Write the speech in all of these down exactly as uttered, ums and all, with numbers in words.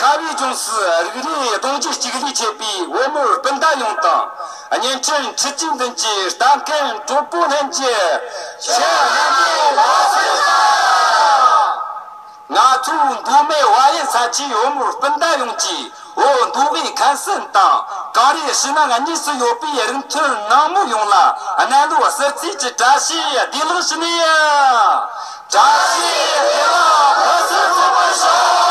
ཁ་བའི་ལྗོངས་སུ་རིག་རུས་གདུང་རྒྱུད་གཅིག་ལས་མཆེད་པའི་བོད་མི་སྤུན་ཟླ་ཡོངས་དང་། བརྙན་འཕྲིན་འཕྲུལ་ཆས་མདུན་གྱི་ལྟ་མཁན་གྲོགས་པོ་ལྷན་རྒྱས། ཁྱེད་རྣམ་པའི་ལོ་གསར་བཟང་། ང་ཚོའི་མདོ་སྨད་བལ་ཡུལ་ས་ཆའི་བོད་མི་སྤུན་ཟླ་ཡོངས་ཀྱིས་བོད་མདོ་དབུས་ཁམས་གསུམ་དང་། གངས་རི་ཕྱི་ནང་གཉིས་སུ་ཡོད་པའི་རིགས་མཐུན་ནང་མི་ཡོངས་ལ་གནམ་ལོ་གསར་ཚེས་ཀྱི་བཀྲ་ཤིས་བདེ་ལེགས་ཞུ་ནས། བཀྲ་ཤིས་བདེ་ལེགས་ཕུན་སུམ་ཚོགས་པར་ཤོག།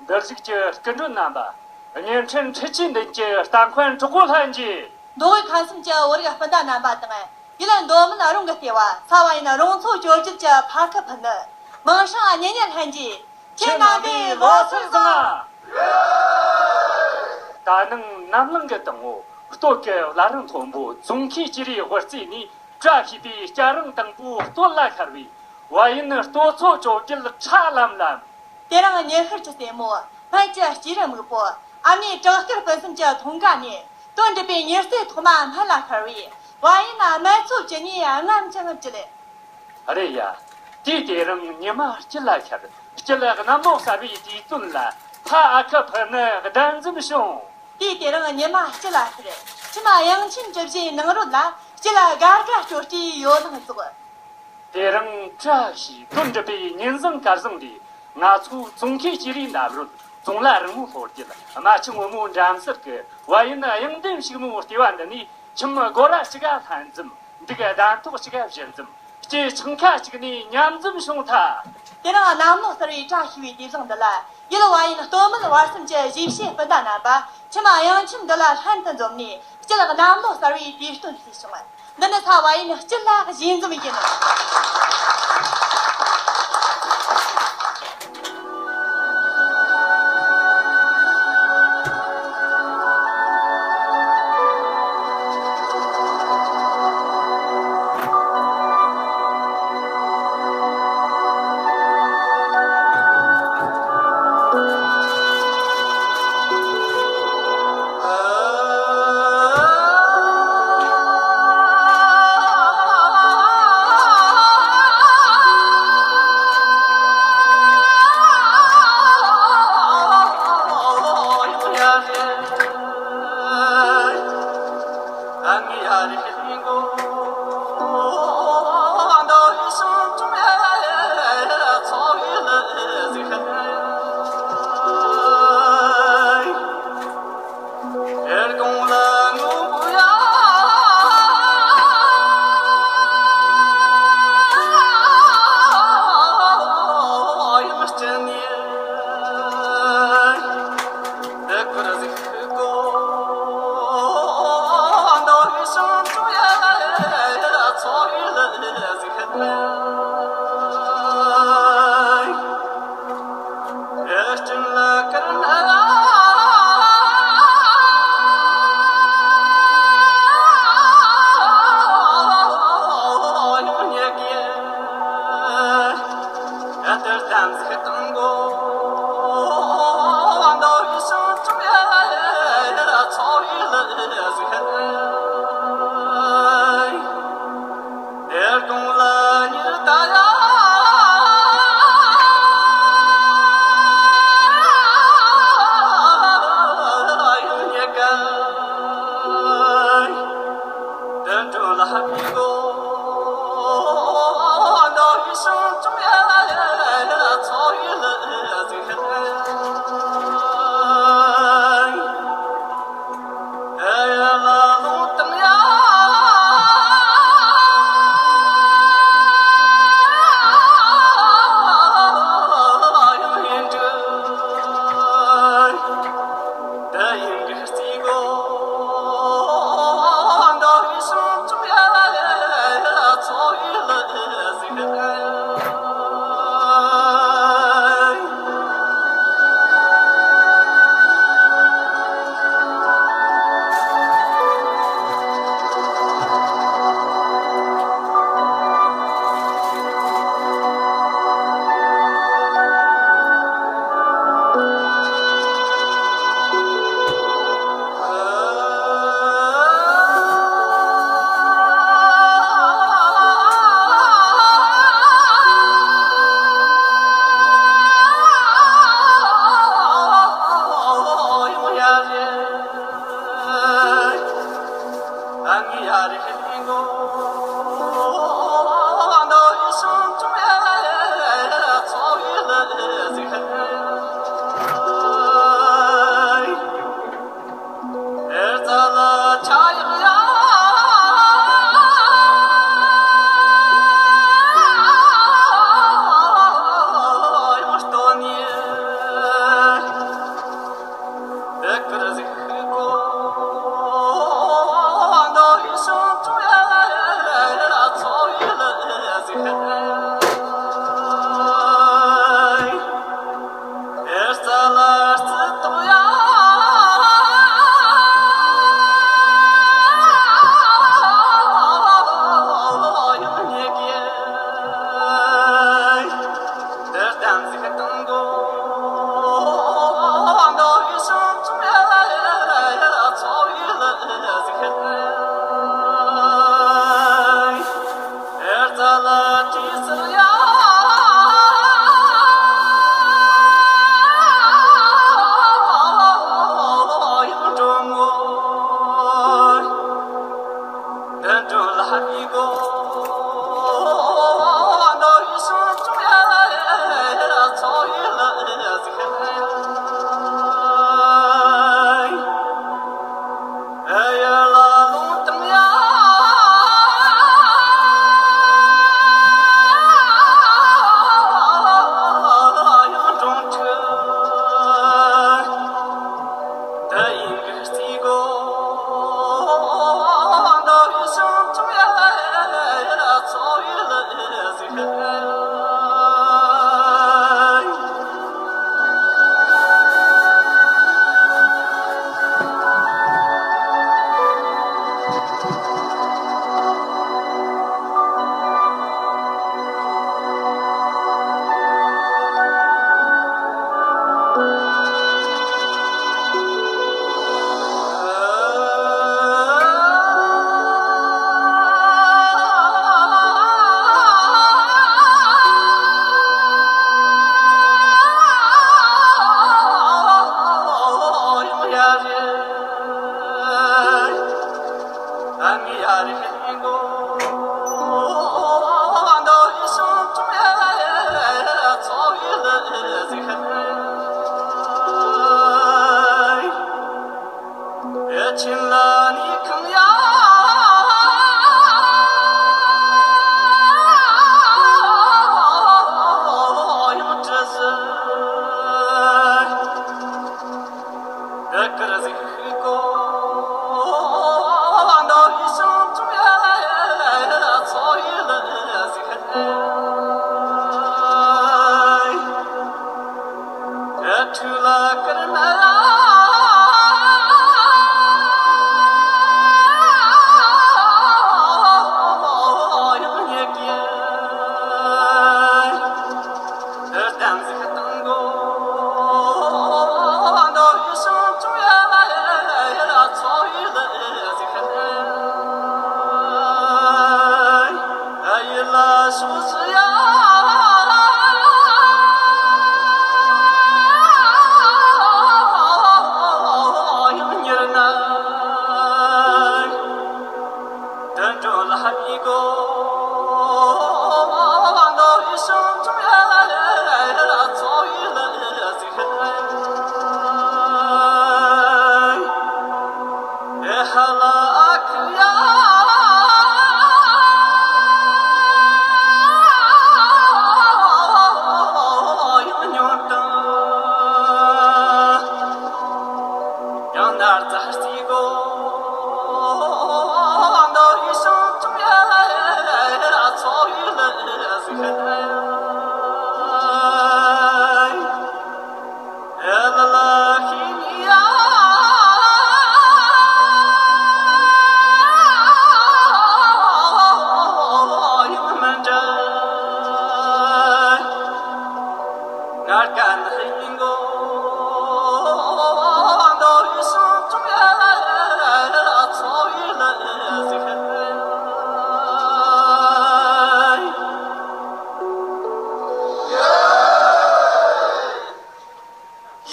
འདིར་བཞུགས་ཀྱི་སྐུ་མགྲོན་རྣམ་པ། བརྙན་འཕྲིན་འཕྲུལ་ཆས་མདུན་གྱི་ལྟ་མཁན་གྲོགས་པོ་ལྷན་རྒྱས། མདོ་དབུས་ཁམས་གསུམ་གྱི་བོད་རིགས་སྤུན་ཟླ་རྣམ་པ་དང་། ཡུལ་མདོ་སྨད་རང་གི་ལྟེ་བ་ས་བ་ཡན་རོང་ཚོ་བཅོ་བརྒྱད་ཀྱི་ཕ་ཁུ་ཕུ་ནུ། མིང་སྲིང་གཉེན་ཉེ་ལྷན་རྒྱས། ཁྱེད་རྣམ་པའི་ལོ་གསར་བཟང་། ད་ནངས་ནམ་ལངས་གི་དང་པོ་སྟོད་ཀྱི་བླ་རུང་མཐོན་པོ་ཙོང་ཁའི་སྐྱེས་རིའི་དབུ་རྩེ་ནས་བཀྲ་ཤིས་པའི་སྐྱ་རེངས་དང་པོ་སྟོད་ལ་ཤར་བས། བལ་ཡུལ་སྟོད་མཚོ་བཅོ་བརྒྱད་ཁྲ་ལམ་ལམ། དེ་རིང་ཉི་ཤར་གྱི་རྩེ་མོ། སྨད་ཀྱི་སྐྱེས་རི་སྨུག་པོ། ཨ་མྱེས་བྲག་དཀར་སྤུན་གསུམ་གྱི་འཁྲུངས་སྐར་ནས། དོན་འགྲུབ་པའི་ཉེར་སྤྱོད་ཐོག་མ་སྨད་ལ་ཤར་བས། བལ་ཡུལ་སྨད་མཚོ་བཅུ་གཉིས་རྔམ་ཅིང་བརྗིད། རེད་ཡ། དུས་དེ་རིང་ཉི་མ་དཀྱིལ་ལ་ཤར། དཀྱིལ་གནམ་ལོ་གསར་བའི་དུས་སྟོན་ལ། ཕ་ཨ་ཁུ་ཕུ་ནུ་གདན་འཛོམས་བྱུང་། དུས་དེ་རིང་ཉི་མ་དཀྱིལ་ལ་ཤར། ཁྱིམ་དབྱངས་ཅན་གྲུ་བཞིའི་ནང་རོལ་ལ། དཀྱིལ་དགའ་དགའ་སྤྲོ་སྤྲོའི་ཡོ་ལང་རྫོགས། དེ་རིང་བཀྲ་ཤིས་དོན་འགྲུབ་པའི་ཉིན་བཟང་སྐར་བཟང་འདིས། ང་ཚོ་ཙོང་ཁའི་སྐྱེས་རིའི་འདབས་རོལ། ཙོང་ལ་རིང་མོའི་ལྷོ་རྒྱུད། རྨ་ཆུ་སྔོན་མོའི་འགྲམ་ཟུར་གྱི། བལ་ཡུལ་གཡང་ལྡན་ཕྱུག་མོའི་ལྟེ་བ་འདི་ནས། ཁྱིམ་སྒོ་ར་གཅིག་ག་ལྷན་འཛོམས། འདུག་གདན་ཐོག་གཅིག་ག་བཞུགས་འཛོམས། སྐྱེས་ཆང་ཁ་གཅིག་ནས་མཉམ་འཛོམས་བྱུང་ཐལ། དེ་རིང་གནམ་ལོ་གསར་བའི་བཀྲ་ཤིས་པའི་དུས་བཟང་འདི་ལ། ཡུལ་བལ་ཡུལ་སྟོད་སྨད་བར་གསུམ་གྱི་གཞིས་བྱེས་སྤུན་ཟླ་རྣམ་པ། ཁྱིམ་གཡང་ཁྱིམ་འདི་ལ་ལྷན་དུ་འཛོམས་ནས། དཀྱིལ་གནམ་ལོ་གསར་བའི་དུས་སྟོན་བྱས་བྱུང་། འདི་ནི་ས་བ་ཡུལ་དཀྱིལ་ལ་གཞིས་འཛོམས་ཡིན།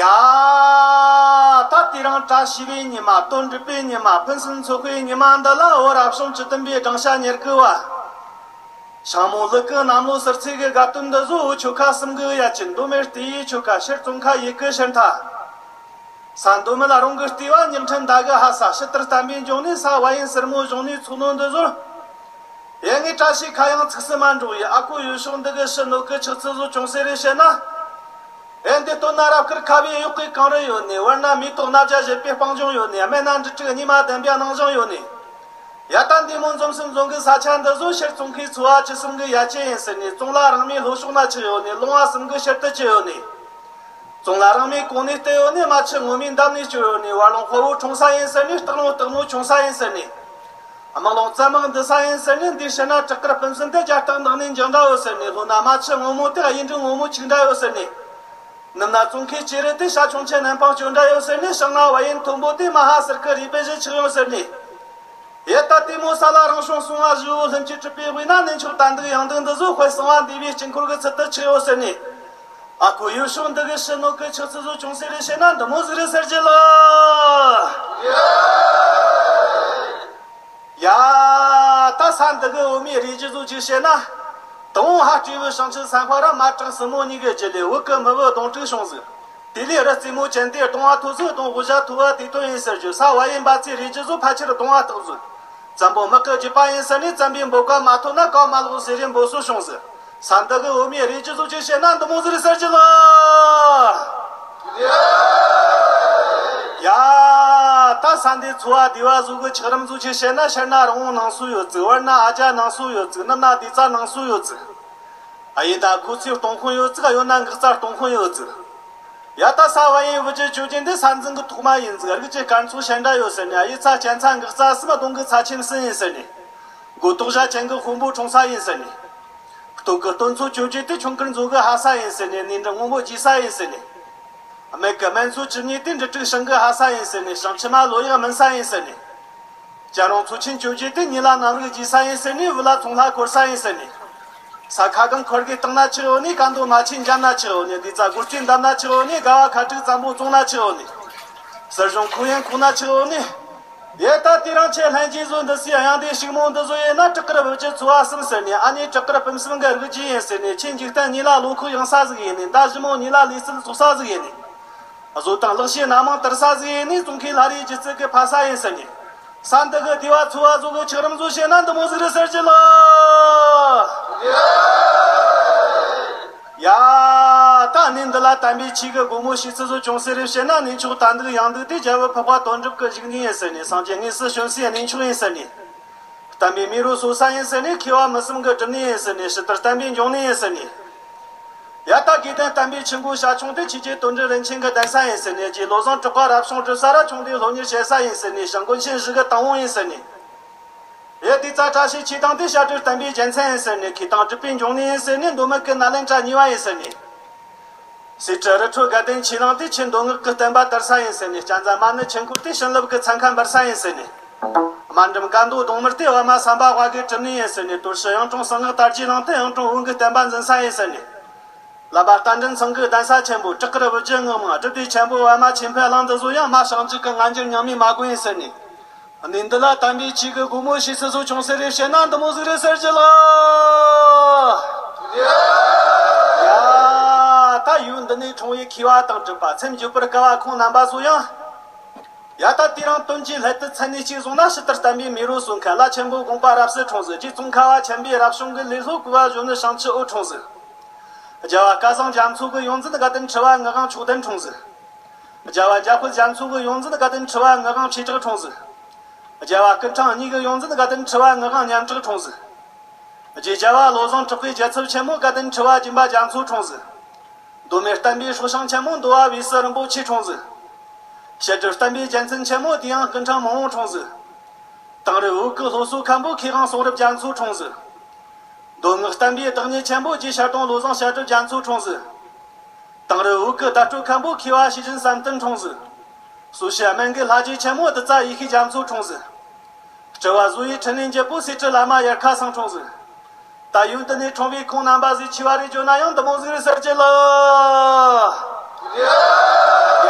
ཡ། ད་དེ་རིང་བཀྲ་ཤིས་པའི་ཉི་མ། དོན་འགྲུབ་པའི་ཉི་མ། ཕུན་སུམ་ཚོགས་པའི་ཉི་མ་འདི་ལ། འོ་རབ་བྱུང་བཅུ་བདུན་པའི་སྦྲང་ཆ་ཉེར་དགུ་བ། ཞིང་རྨོ་ལུག་གི་གནམ་ལོ་ཟུར་ཚེས་ཀྱི་དགའ་སྟོན་འདི་ཚོ། ཆོལ་ཁ་གསུམ་གྱི་ཡ་གྱལ། མདོ་སྨད་རྟའི་ཆོལ་ཁ། ཕྱིར་ཙོང་ཁ་ཡུལ་གྱི་ཕྱིར་མཐའ། ས་མདོ་སྨད་ལ་རོང་གི་རྟའི་བ། ཉག་ཕྲན་མདའ་གི་ཕ་ས། ཕྱི་དར་བསྟན་པའི་འབྱུང་གནས་ས། བ་ཡན་སེར་མོའི་གཞུང་ནས་ཚོགས་ནོ་འདི་ཚོར། ཡ་ངའི་བཀྲ་ཤིས་ཁ་གཡང་ཚིགས་སུ་མ་འགྲོ་ཡི། ཨ་ཁུ་ཡུལ་ཕྱོགས་འདི་གི་ཕྱི་ནོར་གི་ཆག་ཚུལ་བཟོ་ཅུང་ཟད་རེ་བཤད་ན། ཡ་འདི་སྟོད་ན་རབ་དཀར་ཁ་བའི་གཡོག་གི་གངས་རི་ཡོད་ནི། བར་ན་མེ་ཏོག་སྣ་བརྒྱ་བཞད་པའི་སྤང་ལྗོངས་ཡོད་ནི། སྨད་ན་འབྲུ་དྲུག་སྙེ་མ་ལྡན་པའི་སྣང་ལྗོངས་ཡོད་ནི། ཡ་ད་འདི་མོ་འཛོམས་སུ་འཛོམས་གི་ས་ཆ་འདི་བཟོ། ཕྱིར་ཙོང་ཁའི་ཚོ་བ་བཅུ་གསུམ་གི་ཡ་གྱལ་ཡིན་ཟེར་ནི། ཙོང་ལ་རང་མོའི་ལྷོ་ཕྱོགས་ན་ཆགས་ཡོད་ནི། ལུང་བ་གསུམ་གི་ཕྱིར་དུ་གྱལ་ཡོད་ནི། ཙོང་ལ་རང་མོའི་གོང་ནས་བལྟས་ཡོད་ནི། རྨ་ཆུ་ངོ་མའི་འདབས་ནས་སྐྱོད་ཡོད་ནི། བར་ལུང་དཔའ་བོ་ཁྲོང་ས་ཡིན་ཟེར་ནི། སྟག་ལུང་སྟག་མོ་ཆུང་ས་ཡིན་ཟེར་ནི། དམག་ལུང་རྩེ་མང་འདི་ས་ཡིན་ཟེར་ནི། འདི་ཕྱི་ན་བྲག་དཀར་སྤུན་སྲིན་དེ། རྒྱ་སྟག་ནགས་ནས་འགྱིང་འདྲ་ཡོད་ཟེར་ནི། ལྷོ་ན་རྨ་ཆུ་སྔོན་མོ་དེ། གཡུ་འབྲུག་སྔོན་མོ་ཆིག་འདྲ་ཡོད་ཟེར་ནི། ནུབ་ན་ཙོང་ཁའི་ལྕགས་རི་དེ། བྱ་ཁྱུང་ཆེན་གནམ་འཕང་སྐྱོད་འདྲ་ཡོད་ཟེར་ནི། བྱང་ན་བ་ཡན་མཐོན་པོ་དེ། མ་ཧཱ་ཟུར་གི་རུས་སྦལ་བཞི་ཆགས་ཡོད་ཟེར་ནི། ཡེ་ད་ལྟད་མོ་ས་ལ་རང་བྱུང་སྲུང་བ་བཞི་བོ་ལྷུན་གྱིས་གྲུབ་པའི་དབུས་ན་གནས་མཆོག་དར་འདུག་ཡང་འདུག་འདི་ཚོ་དཔལ་གསང་བ་འདུས་པའི་དཀྱིལ་འཁོར་གྱི་ཚུལ་དུ་ཆགས་ཡོད་ཟེར་ནས། ཨ་ཁུ་ཡུལ་ཕྱོགས་འདི་གི་ཕྱི་ནོར་གྱི་ཆགས་ཚུལ་ཚོ་ཅུང་ཟད་རེ་བཤད་ན་འདི་མོ་ཟིག་རེད་ཟེར་གྱི་ལ། ཡ། ད་ས་འདི་གི་འོ་མའི་རིགས་རྒྱུ་ཚོ་ཅིག་བཤད་ན། དང་པོ་ཧ་སྤྲེའུ་བུ་ཞིང་ཆུ་ས་འཕགས་ར་མ་བྲག་སྲིན་མོ་གཉིས་ཀྱི་རྒྱུད་ལས་བུ་གི་མི་བུ་གདོང་དྲུག་བྱུང་ཟིག་དེ་ལས་རི་རྩེ་མོ་ཅན་དེ་གདོང་བ་མཐོ་ཟིག་གདོང་དབུ་ཞྭ་མཐོ་བ་དེ་དོན་ཡིན་ཟེར་རྒྱུ། ས་བ་ཡི་འབའ་ཚའི་རིགས་རྒྱུ་ཚོ་ཕལ་ཆེར་གདོང་བ་སྟག་ཟིག་བཙན་པོ་དམག་གི་རྒྱུད་པ་ཡིན་ཟེར་ནས་བཙན་པོའི་འབོད་སྒོ་མ་ཐོབ་ན་ཀའོ་མ་ལོག་ཟེར་རེ་འབོད་སྲོལ་བྱུང་ཟིག་ས་འདི་གི་འོ་མའི་རིགས་རྒྱུ་ཚོ་ཅིག་བཤད་ན་འདི་མོ་ཟིག་རེད་ཟེར་གྱི་ལ། ཡ། ད་ས་འདི་ཚོ་བ་སྡེ་བ་ཟོ་གི་ཆགས་རིམ་ཚོ་ཅིག་བཤད་ན། ཤར་ན་རོང་བོ་ནང་སོ་ཡོད་ཙིག་བར་ན་ཨ་ཅག་ནང་སོ་ཡོད་ཙིག་ནུབ་ན་སྡེ་རྩ་ནང་སོ་ཡོད་ཙིག་ཨ་ཡེ་ད་ཁོ་ཚོའི་སྟོང་དཔོན་ཡོད་ཙིག་ཡོད་ན་འགག་རྩ་སྟོང་དཔོན་ཡོད་ཙིག་ཡ་ད་ས་བ་ཡི་བུ་རྒྱུད་ཇོ་རྗེ་འདི་ས་འཛིན་གི་ཐོག་མ་ཡིན་ཙིག་རིགས་ཀྱི་སྐར་ཚོགས་ཞལ་འདྲ་ཡོད་ཟེར་ནས། ཨ་ཡེ་ཚ་ཅན་ཚ་འགག་རྩ་གསུམ་གདོང་གི་ཚ་ཆེན་གསུམ་ཡིན་ཟེར་ནས། མགོ་ཏོག་ཞྭ་ཅན་གི་དཔོན་པོ་འཁྲུངས་ས་ཡིན་ཟེར་ནས། སྟོད་གི་སྟོན་མཚོ་ཇོ་རྗེ་དེ་ཁྱུང་དཀར་མཛོ་གི་ཧ་ས་ཡིན་ཟེར་ནས། ནས་འབྲི་སྔོན་པོ་རྒྱས་ས་ཡིན་ཟེར་ནས། སྨད་གི་སྨད་མཚོ་བཅུ་གཉིས་དེ་འབྲི་དྲུག་ཞང་གི་ཧ་ས་ཡིན་ཟེར་ནས། ཞང་ཕྱི་མ་ལོ་ཡག་སྨིན་ས་ཡིན་ཟེར་ནས། སྤྱན་རུང་མཚོ་ཆེན་ཇོ་རྗེ་དེ་ཉི་ལ་གནམ་རིག་རྒྱས་ས་ཡིན་ཟེར་ནས། དབུ་ལ་ཚོང་ལྷ་འཁོར་ས་ཡིན་ཟེར་ནས། ས་ཁ་གང་འཁོར་གི་སྟེང་ན་ཆགས་ཡོད་ནས། ཀ་མདོ་མ་ཆེན་འཇམ་ན་ཆགས་ཡོད་ནས། སྡེ་རྩ་སྒོ་རྩེ་འདབས་ན་ཆགས་ཡོད་ནས། དགའ་བ་ཁ་དྲུག་བཙན་པོ་རྫོང་ན་ཆགས་ཡོད་ནས། ཟུར་གཞུང་ཁུ་ཡན་ཁུག་ན་ཆགས་ཡོད་ནས། ཡེ་ད་དེ་རིང་ཁྱེད་ལྷན་རྒྱས་ཚོ་འདི་སའི་གཡང་ལྡན་ཕྱུག་མོ་འདི་ཚོ་ཡིན་ན། བྲག་དཀར་བུ་རྒྱུད་ཚོ་བ་གསུམ་ཟེར་ནས། ཨ་ནེ་བྲག་དཀར་སྤུན་གསུམ་གི་རིགས་རྒྱུད་ཡིན་ཟེར་ནས། ཁྱེད་འཇིག་རྟེན་གཉིས་ལ་བློ་ཁོག་ཡངས་ས་ཟིག་ཡིན་ནས། ཟླ་ཞི་མོ་གཉིས་ལ་ལུས་རྩལ་རྫོགས་ས་ཟིག་ཡིན་ནས། བཟོ་དང་ལག་ཤེས་སྣ་མང་དར་ས་ཟིག་ཡིན་ནས། ཙོང་ཁའི་ལྷ་རིས་སྒྱུ་རྩལ་གི་ཕ་ས་ཡིན་ཟེར་ནས། ས་འདི་གི་སྡེ་བ་ཚོ་བ་ཚོ་གི་ཆགས་རིམ་ཚོ་བཤད་ན་འདི་མོ་ཟིག་རེད་ཟེར་གྱི་ལ། ཡ། ད་གནས་འདི་ལ་དམ་པའི་ཆོས་ཀྱི་སྒོ་མོ་ཕྱེ་ཚུལ་ཚོ་ཅུང་ཟད་རེ་བཤད་ན། གནས་མཆོག་དར་འདུག་ཡང་འདུག་དེ་རྒྱལ་བུ་འཕགས་པ་དོན་གྲུབ་ཀྱི་བཞུགས་གནས་ཡིན་ཟེར་ནས། སངས་རྒྱས་དངོས་སུ་བྱོན་སའི་གནས་མཆོག་ཡིན་ཟེར་ནས། བསྟན་པའི་མེ་རོ་གསོ་ས་ཡིན་ཟེར་ནས། མཁས་པ་མི་གསུམ་གྱི་གྲུབ་གནས་ཡིན་ཟེར་ནས། ཕྱི་དར་བསྟན་པའི་འབྱུང་གནས་ཡིན་ཟེར་ནས། ཡ་ད་དགེ་ལྡན་བསྟན་པའི་ཆུ་འགོ་ཞ་ཆུང་དེ་ཆོས་རྗེ་དོན་གྲུབ་རིན་ཆེན་གྱི་གདན་ས་ཡིན་ཟེར་ནས། རྗེ་བློ་བཟང་གྲགས་པ་རབ་བྱུང་གྲུབ་ས་ར་ཆུང་དེ་སློབ་གཉེར་བྱེད་ས་ཡིན་ཟེར་ནས། ཞང་མགོན་ཆེན་བཞི་གི་དང་པོ་ཡིན་ཟེར་ནས། ཡ་དེ་རྩ་བཀྲ་ཤིས་ཆོས་དང་དེ་བཤད་སྒྲུབ་བསྟན་པའི་རྒྱལ་མཚན་ཡིན་ཟེར་ནས། མཁས་དང་སྒྲུབ་པའི་འབྱུང་གནས་ཡིན་ཟེར་ནས། མདོ་སྨད་ཀྱི་ནཱ་ལེནྡྲ་གཉིས་པ་ཡིན་ཟེར་ནས། སེ་འབྲས་རི་ཁྲོད་དགའ་ལྡན་ཆོས་གླིང་དེ་ཆོས་མདོ་སྔགས་ཀྱི་བསྟན་པ་དར་ས་ཡིན་ཟེར་ནས། གཅན་གཟན་མ་ཎི་ཆོས་འཁོར་དེ་བྱིན་རླབས་ཀྱི་ཚན་ཁ་འབར་ས་ཡིན་ཟེར་ནས། རྨ་འབྲུམ་དགའ་མདོ་གདོང་དམར་དེ་པདྨ་སམ་བྷ་བ་གི་གྲུབ་གནས་ཡིན་ཟེར་ནས། དོར་ཞི་གཡུང་དྲུང་གསང་སྔགས་དར་རྒྱས་གླིང་དེ་གཡུང་དྲུང་བོན་གྱི་བསྟན་པ་འཛིན་ས་ཡིན་ཟེར་ནས། བླ་མ་རྟ་མགྲིན་ཚང་གི་གདན་ས་ཆེན་པོ། བྲག་དཀར་བུ་རྒྱུད་ངག་དབང་སྒྲུབ་སྡེ་ཆེན་པོ་པདྨ་ཆོས་འཕེལ་གླིང་འདི་ཚོ་ཡང་མ་བྱང་ཆུབ་ཀྱི་སྔ་འགྱུར་རྙིང་མའི་མ་དགོན་ཡིན་ཟེར་ནས། གནས་འདི་ལ་དམ་པའི་ཆོས་ཀྱི་སྒོ་མོ་ཕྱེ་ཚུལ་ཚོ་ཅུང་ཟད་རེ་བཤད་ན་འདི་མོ་ཟིག་རེད་ཟེར་གྱི་ལ། ཡ། ད་ཡུལ་འདི་ནས་འཁྲུངས་པའི་མཁས་པ་དང་གྲུབ་པ། སེམས་བརྗོད་པར་དཀའ་བ་ཁོང་རྣམ་པ་ཚོ་ཡང་། ཡ་ད་དེ་རིང་དོན་གྱི་སླད་དུ་མཚན་གནས་གཅིག་བཟུང་ན། ཕྱི་དར་བསྟན་པའི་མེ་རོ་གསོ་མཁན་བླ་ཆེན་པོ་དགོངས་པ་རབ་གསལ་འཁྲུངས་ཟིག་རྗེ་ཙོང་ཁ་བ་ཆེན་པོའི་རབ་བྱུང་གི་ལས་སློབ་བསྐུལ་བ་གཞོན་ནུ་བྱང་ཆུབ་འོད་འཁྲུངས་ཟིག་རྒྱལ་བ་སྐལ་བཟང་རྒྱ་མཚོ་གི་ཡོངས་འཛིན་དགའ་ལྡན་ཁྲི་པ་ངག་དབང་མཆོག་ལྡན་འཁྲུངས་ཟིག་རྒྱལ་བ་འཇམ་དཔལ་རྒྱ་མཚོ་གི་ཡོངས་འཛིན་དགའ་ལྡན་ཁྲི་པ་ངག་དབང་ཆོས་གྲགས་འཁྲུངས་ཟིག་རྒྱལ་བ་སྐུ་ཕྲེང་གཉིས་ཀྱི་ཡོངས་འཛིན་དགའ་ལྡན་ཁྲི་པ་ངག་དབང་ཉམས་གྲགས་འཁྲུངས་ཟིག་རྗེ་རྒྱལ་བ་བློ་བཟང་གྲགས་པའི་རྒྱལ་ཚབ་ཆེན་མོ་དགའ་ལྡན་ཁྲི་པ་སྦྱིན་པ་རྒྱ་མཚོ་འཁྲུངས་ཟིག་མདོ་སྨད་བསྟན་པའི་སྲོག་ཤིང་ཆེན་མོ་མདོ་བ་བི་སི་རིན་པོ་ཆེ་འཁྲུངས་ཟིག་བཤད་སྒྲུབ་བསྟན་པའི་རྒྱལ་མཚན་ཆེན་མོ་དེ་ཡང་སྐུ་ཕྲེང་མང་པོ་འཁྲུངས་ཟིག་དེང་རབས་བོད་ཀྱི་སློབ་གསོ་མཁན་པོ་མཁས་དབང་གསུང་རབ་རྒྱ་མཚོ་འཁྲུངས་ཟིག་མདོ་སྔགས་བསྟན་པའི་བདག་ཉིད་ཆེན་པོ་རྗེ་ཤར་གདོང་བློ་བཟང་བཤད་སྒྲུབ་རྒྱ་མཚོ་འཁྲུངས་ཟིག་དེང་རབས་བོད་ཀྱི་བརྡ་སྤྲོད་མཁན་པོ་མཁས་པ་ཤེས་བཞིན་བསམ་གཏན་འཁྲུངས་ཟིག་སོ་ཤི་སྨན་གྱི་ལྷ་རྗེ་ཆེན་མོ་བདུད་རྩ་ཡེ་ཤེས་རྒྱ་མཚོ་འཁྲུངས་ཟིག་སྤྲུལ་བ་བཟོ་ཡི་འཕྲིན་ལས་འབྱེད་པོ་སེ་འབྲས་བླ་མ་ཡར་ཁ་སང་འཁྲུངས་ཟིག་ད་ཡུལ་འདི་ནས་འཁྲུངས་པའི་ཁོང་རྣམ་པ་ཟིག་ཆེ་བ་རེ་བརྗོད་ན་ཡང་འདི་མོ་ཟིག་རེད་ཟེར་གྱི་ལ། ཡ།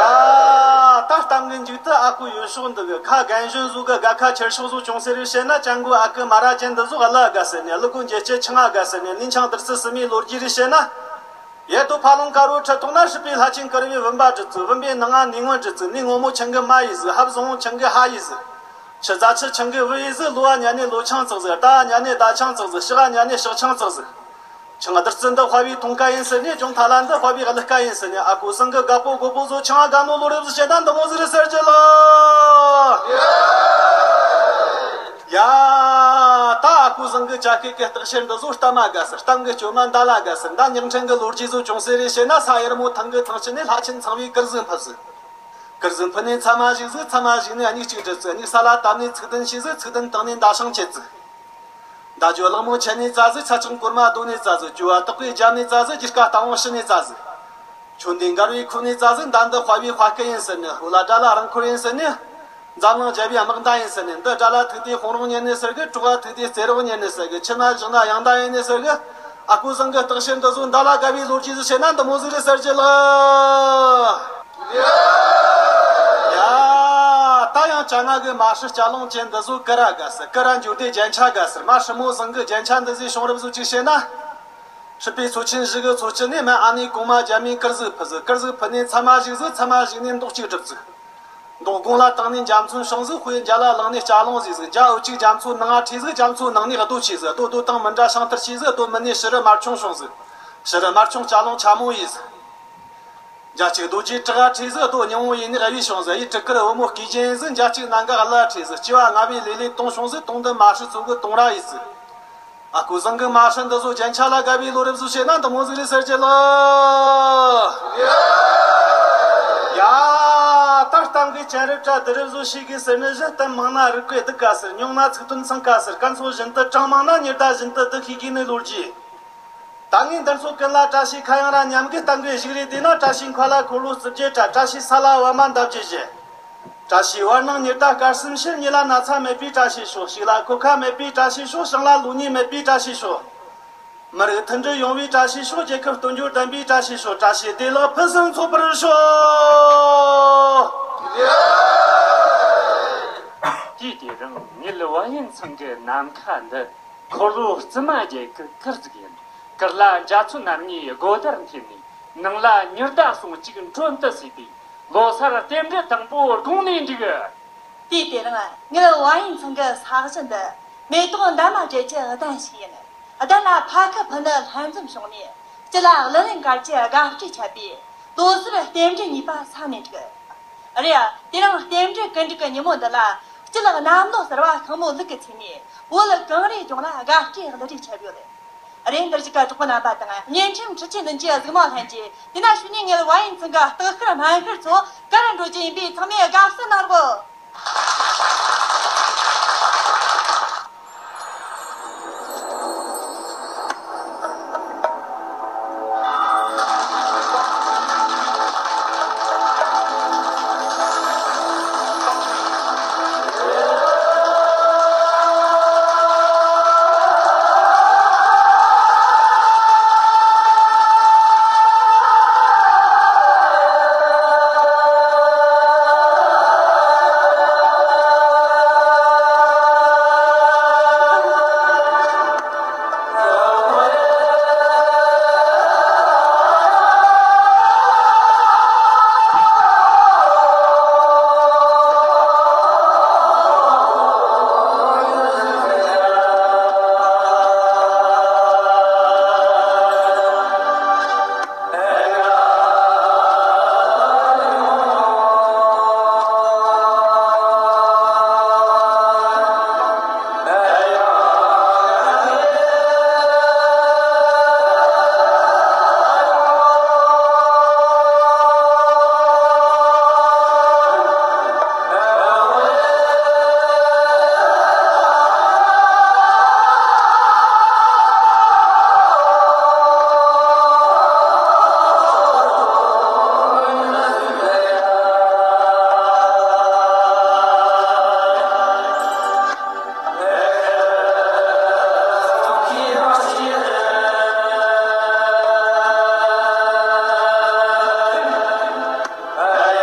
ད་གཏམ་གྱི་མཇུག་ཏུ་ཨ་ཁུ་ཡུལ་ཕྱོགས་འདི་གི་ཁ་རྒན་གཞོན་ཟོ་གི་དགའ་ཁ་ཆེར་ཕྱོགས་ཟོ་ཅུང་ཟད་རེ་བཤད་ན། ཅང་གོ་ཨ་ཁུ་མ་ར་ཅན་འདི་ཟོ་གླུ་དགའ་ཟེར་ནས། གླུ་གོ་འཇལ་སྐྱེས་ཆང་ཨ་དགའ་ཟེར་ནས། ནིན་ཆང་བདུད་རྩི་སི་མི་ལོ་རྒྱུས་རེ་བཤད་ན། ཡེ་དོ་ཕ་ལོང་དཀར་བོ་ཁྲི་ཐོག་ན་སྲིད་པའི་ལྷ་ཆེན་དཀར་བོའི་བུམ་པ་བྲིས་ཚུལ། བུམ་པའི་ནང་ང་ནི་སྔོན་བྲིས་ཚུལ། ནི་སྔོན་མོ་ཆང་གི་མ་ཡིས་ཟིག་ཧབ་བཟང་བོ་ཆང་གི་ཧ་ཡིས་ཟིག་ཆུ་ཛ་ཆུ་ཆང་གི་བུ་ཡིས་ཟིག་ལོ་བ་ཉ་ནི་ལོ་ཆང་བཙགས་ཟིག་རྟ་བ་ཉ་ནི་ཟླ་ཆང་བཙགས་ཟིག་ཕྱི་བ་ཉ་ནི་ཞག་ཆང་བཙགས་ཟིག་ཆང་བདུད་རྩི་འདི་དཔའ་བའི་ཐོང་ཀ་ཡིན་ཟེར་ནས། ལྗོངས་ཐ་ལ་འདི་དཔའ་བའི་གླུ་སྐད་ཡིན་ཟེར་ནས། ཨ་ཁུ་ཟངས་གི་རྒད་པོ་རྒོད་པོ་ཚོ་ཆང་ཨ་དགའ་ནོ་ལོ་རེ་བཞིན་བཤད་ན་འདི་མོ་ཟིག་རེད་ཟེར་གྱི་ལ། ཡ། ད་ཨ་ཁུ་ཟངས་གི་ཅ་ཤེད་ཀྱི་སྟག་ཤེད་འདི་ཚོ་གཏམ་ཨ་དགའ་ཟེར། གཏམ་གྱི་སྐྱོ་མ་འདལ་ཨ་དགའ་ཟེར། མདའ་ཉག་ཕྲན་གྱི་ལོ་རྒྱུས་ཚོ་ཅུང་ཟད་རེ་བཤད་ན། ས་ཡར་མོ་ཐང་གི་ཐང་ཆེན་ནས་ལྷ་ཆེན་ཚངས་པའི་གུར་ཟིག་ཕུབ་ཟིག་གུར་ཟིག་ཕུབ་ནས་ཚ་མ་ཞིག་ཟིག་ཚ་མ་ཞིག་ནས་མིག་གཅིག་བྲིས་ཟིག་མིག་ས་ལ་བཏབ་ནས་ཚིག་དོན་ཤེས་ཟིག་ཚིག་དོན་བཏང་ནས་མདའ་ཤིང་བྱེད་ཟིག་མདའ་གཅོད་གླང་མོ་ཆེ་ནས་བཙལ་ཟིག་ཚ་ཆང་གོར་མ་རྡོ་ནས་བཙལ་ཟིག་གཅོད་པ་དག་པའི་རྒྱབ་ནས་བཙལ་ཟིག་རྒྱུ་སྐར་སྟག་བོང་ཕྱི་ནས་བཙལ་ཟིག་ཆུ་འདི་མགར་བའི་ཁུག་ནས་བཙལ་ཟིག་མདའ་འདི་དཔའ་བའི་དཔའ་སྐད་ཡིན་ཟེར་ནས། ཧུ་ལ་དགྲ་ལ་རང་འཁོར་ཡིན་ཟེར་ནས། འཛམ་གླིང་རྒྱལ་བའི་དམག་མདའ་ཡིན་ཟེར་ནས། འདི་དགྲ་ལ་ཐུག་དུས་དཔུང་རོགས་ཉན་ནི་ཟེར་གི། གྲོགས་ལ་ཐུག་དུས་རྩེ་རོགས་ཉན་ནི་ཟེར་གི། ཁྱི་ན་བཞག་ན་ཡང་མདའ་ཡིན་ནི་ཟེར་གི། ཨ་ཁུ་བཟང་གི་རྟགས་བཤད་འདི་ཚོ་མདའ་ལ་དགའ་བའི་ལོ་རྒྱུས་ཟིག་བཤད་ན་འདི་མོ་ཟིག་རེད་ཟེར་གྱི་ལགས། ཡ། ད་ཡང་ཅ་ང་གི་མ་ཧྲི་སྐྱ་ལོང་ཅན་འདི་ཚོ་ཀི་ར་དགའ་ཟེར། ཀི་ར་འགྱོ་དུས་རྒྱན་ཆ་དགའ་ཟེར། མ་ཧྲི་མོ་བཟང་གི་རྒྱན་ཆ་འདི་ཚོའི་བྱུང་རབས་ཚོ་ཅིག་བཤད་ན། སྲིད་པའི་ཚོ་ཆེན་བཞི་གི་ཚོ་བཅུ་ནས། མ་ཨ་ནེ་གོང་མ་རྒྱ་མིས་གུར་ཟིག་ཕུབ་ཟིག། གུར་ཟིག་ཕུབ་ནས་མཚན་མ་བཞུགས་ཟིག། མཚན་མ་བཞུགས་ནས་མདོག་གཅིག་གྲུབ་ཟིག། མདོག་དགུང་ལ་བཏང་ནས་འཇའ་མཚོན་བྱུང་ཟིག། དཔེ་འཇའ་ལ་བླངས་ནས་སྐྱ་ལོང་བཟོས་ཟིག། འཇའ་འོད་གཅིག་རྒྱ་མཚོའི་ནང་ང་འཁྲིས་ཟིག། རྒྱ་མཚོའི་ནང་ནས་རྡོ་ཆེ་ཟིག། རྡོ་རྡོ་དང་མི་འདྲ་ཤིང་རྟར་ཆེ་ཟིག། རྡོ་མི་ནས་ཕྱི་རུ་དམར་ཆུང་བྱུང་ཟིག། ཕྱི་རུ་དམར་ཆུང་སྐྱ་ལོང་ཆ་མོ་ཡིན་ཟིག། འཇའ་གཅིག་རྡོ་རྗེ་བྲག་ཁྲིས་ཟིག། རྡོ་སྙིང་བོ་ཡིན་ནི་གཡས་བྱུང་ཟིག། གཡས་གྲི་གུར་བུ་མོ་སྐེ་རྒྱན་ཡིན་ཟིག། འཇའ་གཅིག་ནམ་མཁའ་ལ་འཁྲིས་ཟིག། སྐྱེ་བ་ལྔ་པའི་ལས་ལས་སྟོང་བྱུང་ཟིག། སྟོང་འདི་མ་ཧྲི་ཚོ་གི་སྟོང་ར་ཡིན་ཟིག། ཨ་ཁུ་བཟང་གི་མ་ཧྲི་འདི་ཚོ་རྒྱན་ཆ་ལ་དགའ་བའི་ལོ་རབས་ཚོ་བཤད་ན་འདི་མོ་ཟིག་རེད་ཟེར་གྱི་ལགས། ཡ། ད་གཏམ་གི་བྱ་རབས་བྲ་འདི་རབས་ཚོ་ཤེས་གི་ཟེར་ནི་བཞི། གཏམ་མང་ན་རིག་པའི་གདུགས་དཀའ་ཟེར། ཉུང་ན་ཚིག་དོན་ཚང་དཀའ་ཟེར། སྐད་ཚོ་བཞིན་དུ་གྲངས་མང་ན་ཉི་ཟླ་བཞིན་དུ་སྡུག་ཤེས་གི་ནི་ལོ་རྒྱུས། ད་ངས་འདི་ཚོ་ཀུན་ལ་བཀྲ་ཤིས་ཁ་གཡང་ར་མཉམ་གི་གཏམ་གི་བཞུགས་རེ་བསྡད་ན། བཀྲ་ཤིས་མཁའ་ལ་འཁོར་ལོ་རྩིབས་བརྒྱད་བཀྲ། བཀྲ་ཤིས་ས་ལ་བ་མ་འདབ་བརྒྱད་བཞི། བཀྲ་ཤིས་བར་སྣང་ཉི་ཟླ་སྐར་གསུམ་ཕྱེད། གཉིད་ལ་ན་ཚ་མེད་པའི་བཀྲ་ཤིས་ཤོག། ཞིག་ལ་ཁོ་ཁ་མེད་པའི་བཀྲ་ཤིས་ཤོག། བཞེངས་ལ་ལུག་གཉིས་མེད་པའི་བཀྲ་ཤིས་ཤོག། མི་རིགས་མཐུན་སྒྲིལ་ཡོང་བའི་བཀྲ་ཤིས་ཤོག། རྒྱལ་ཁབ་དོན་འཁྱོལ་ལྡན་པའི་བཀྲ་ཤིས་ཤོག། བཀྲ་ཤིས་བདེ་ལེགས་ཕུན་སུམ་ཚོགས་པར་ཤོག། དུས་དེ་རིང་ངེད་བ་ཡན་ཚང་གི་ནམ་མཁའ་འདི། འཁོར་ལོ་རྩིབས་མ་བརྒྱད་ཀྱི་གུར་ཟིག་ཡིན། གུར་ལ་འཇའ་ཚོན་སྣ་ལྔའི་སྒོ་དར་འཐེན་ནས། ནང་ལ་ཉི་ཟླ་ཟུང་གཅིག་མགྲོན་དུ་བསུས་ཏེ། ལོ་སར་རྟེན་འབྲེལ་དང་པོ་དགུང་ནས་འགྲིག། དུས་དེ་རིང་ངེད་བ་ཡན་ཚང་གི་ས་གཞི་འདི་མེ་ཏོག་འདབ་མ་བརྒྱད་ཀྱི་གདན་ཞིག་ཡིན། གདན་ལ་ཕ་ཁུ་ཕུ་ནུ་ལྷན་འཛོམས་བྱུང་ནས། སྤྱི་ལ་གླུ་ལེན་གར་གྱི་དགའ་སྤྲོས་འཆར་བས། ལོ་སར་རྟེན་འབྲེལ་གཉིས་པ་ས་ནས་འགྲིག། རེད། དེ་རིང་རྟེན་འབྲེལ་ཀུན་འགྲིག་གི་ཉིན་མོ་འདི་ལ། སྤྱི་ལ་གནམ་ལོ་གསར་བ་ཤིང་མོ་ལུག་གི་ཚེས་ནས། བོད་གངས་རིའི་ལྗོངས་ལ་དགའ་སྤྲོའི་གླུ་སྒྲོན་ཁྱབ་ཡོད། རེད། འདིར་བཞུགས་པའི་གྲོགས་པོ་རྣམ་པ་དང་། བརྙན་འཕྲིན་འཕྲུལ་ཆས་མདུན་གྱི་གཟིགས་མོ་ལྷན་རྒྱས། དེ་ན་ཕྱི་ཉིན་ངེད་བ་ཡན་ཚང་གི་སྟག་ཤར་སྨན་ཤར་ཚོ་ག་ར་འགྲོ་རྒྱུ་ཡིན་པས། ཚང་མས་དགའ་བསུ་གནང་རོགས།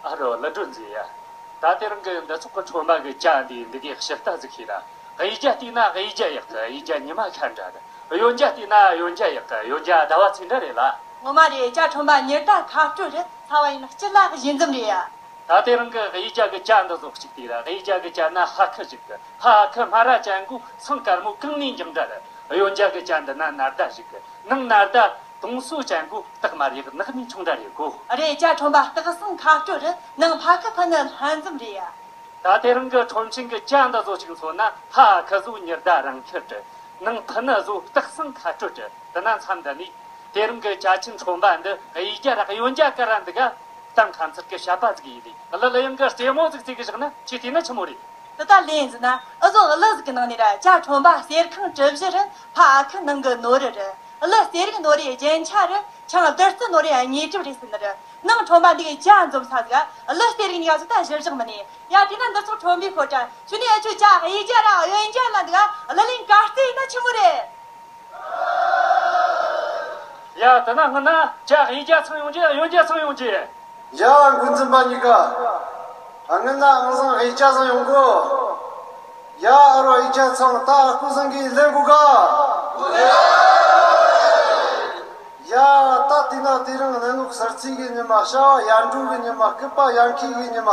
ཨ་རོ་ལ་སྒྲོན་མཛེས་ཡ། ད་དེ་རིང་གི་འདི་ཚོགས་ཀྱི་ཁྲོན་པ་གི་ཇ་འདི་འདི་གའི་ཕྱི་ལྟ་ཟིག་ཤེས་ར། གཡུལ་ཇ་བལྟས་ན་གཡུལ་ཇ་ཡག་གི། གཡུལ་ཇ་ཉི་མ་ཤར་འདྲ་རེད། གཡོན་ཇ་བལྟས་ན་གཡོན་ཇ་ཡག་གི། གཡོན་ཇ་ཟླ་བ་ཚེས་འདྲ་རེད་ལ། ངོ་མ་རེད། ཇ་ཁྲོན་པ་ཉི་ཟླ་ཁ་སྤྲོད་རེད། ཚ་བ་ཡིན་ན་སྤྱི་ལ་གི་ཞི་འཛུམ་རེད་ཡ། ད་དེ་རིང་གི་གཡུལ་ཇ་གི་ཇ་འདི་ཚོ་གཅིག་བལྟས་ར། གཡུལ་ཇ་གི་ཇ་ན་ཕ་ཁུ་ཞིག་གི། ཕ་ཁུ་སྨ་ར་ཅན་གོ་སང་དཀར་མོ་གང་ནས་འགྱིང་འདྲ་རེད། གཡོན་ཇ་གི་ཇ་འདི་ན་ནར་ཟླ་ཞིག་གི། ནང་ནར་ཟླ་དུང་སོ་ཅན་གོ་སྟག་དམར་ཡག་ནག་མི་ཆུང་འདྲ་རེད་གོ། རེད། ཇ་ཁྲོན་པ་སྟག་སང་ཁ་སྤྲོད་རེད། ནང་ཕ་ཁུ་ཕུ་ནུ་ལྷན་འཛོམས་རེད་ཡ། ད་དེ་རིང་གི་ཁྲོམ་ཆེན་གི་ཇ་འདི་ཚོ་ཅིག་མཚོན་ན། ཕ་ཁུ་ཟོ་ཉི་ཟླ་རང་ཁུ་དྲི། ནང་ཕུ་ནུ་ཟོ་སྟག་སང་ཁ་སྤྲོད་དྲི། དེ་ན་མཚམས་འདི་ནས་དེ་རིང་གི་ཇ་ཆེན་ཁྲོན་པ་འདི་གཡུལ་ཇ་ར་གཡོན་ཇ་ཀ་ར་འདི་ག་གཏམ་ཁ་མཚར་གི་བཤད་པ་ཟིག་ཡིན་ལེ། གླུ་ལ་ཡང་གི་རྩེད་མོ་ཟིག་རྩེ་གི་བཞག་ན་ཁྱེད་བལྟས་ན་ཆི་མོ་རེད། དེ་ད་ལན་ཟིན་ན་འུ་ཟོ་གླུ་ཟིག་གི་ནང་ནས་ར། ཇ་ཁྲོན་པ་གསེར་ཁང་གྲུ་བཞི་རེད། ཕ་ཨ་ཁུ་ནང་གི་ནོར་རི་རེད། གླུ་གསེར་རིགས་ནོར་རིའི་རྒྱན་ཆ་རེད། ཆང་བདུད་རྩི་ནོར་རིའི་དངོས་གྲུབ་རེད་ཟེར་ནི་རེད། ནང་ཁྲོན་པ་འདི་གའི་ཇ་འཛོམས་ས་ཟིག་གླུ་གསེར་རིགས་ནི་ཡ་ཟིག་ད་གཞིར་བཞག་མི་ནི། ཡ་དེ་ན་འདི་ཚོ་ཁྲོན་པའི་ཕོ་བྲང་ཆུ་ནས་ཨ་ཆུ་ཇ་གཡུལ་ཇ་ར་གཡོན་ཇ་ལ་འདུག་ག་གླུ་ལེན་ག་རྩེ་ཡིན་ན་ཆི་མོ་རེད། ཡ་དེ་ན་སྔོན་ན་ཇ་གཡུལ་ཇ་ཚང་ཡོང་རྒྱུ། གཡོན་ཇ་ཚང་ཡོང་རྒྱུ། ཡ་འགོ་འཛིན་པ་གཉིས་ཀ། སྔོན་ན་ཨང་བཟང་གཡུལ་ཇ་བཟང་ཡོང་གོ། ཡ་ཨ་རོ་གཡུལ་ཇ་ཚང་ད་ཨ་ཁུ་བཟང་གིས་ལེན་དགོས་ག་ཡ་ད་དེ་ན་དེ་རིང་གནས་ལུགས་གསར་ཚེས་ཀྱི་ཉི་མ། བྱ་བ་ཡར་འགྲོ་གི་ཉི་མ། སྐུད་པ་ཡར་འཁྱིལ་གི་ཉི་མ།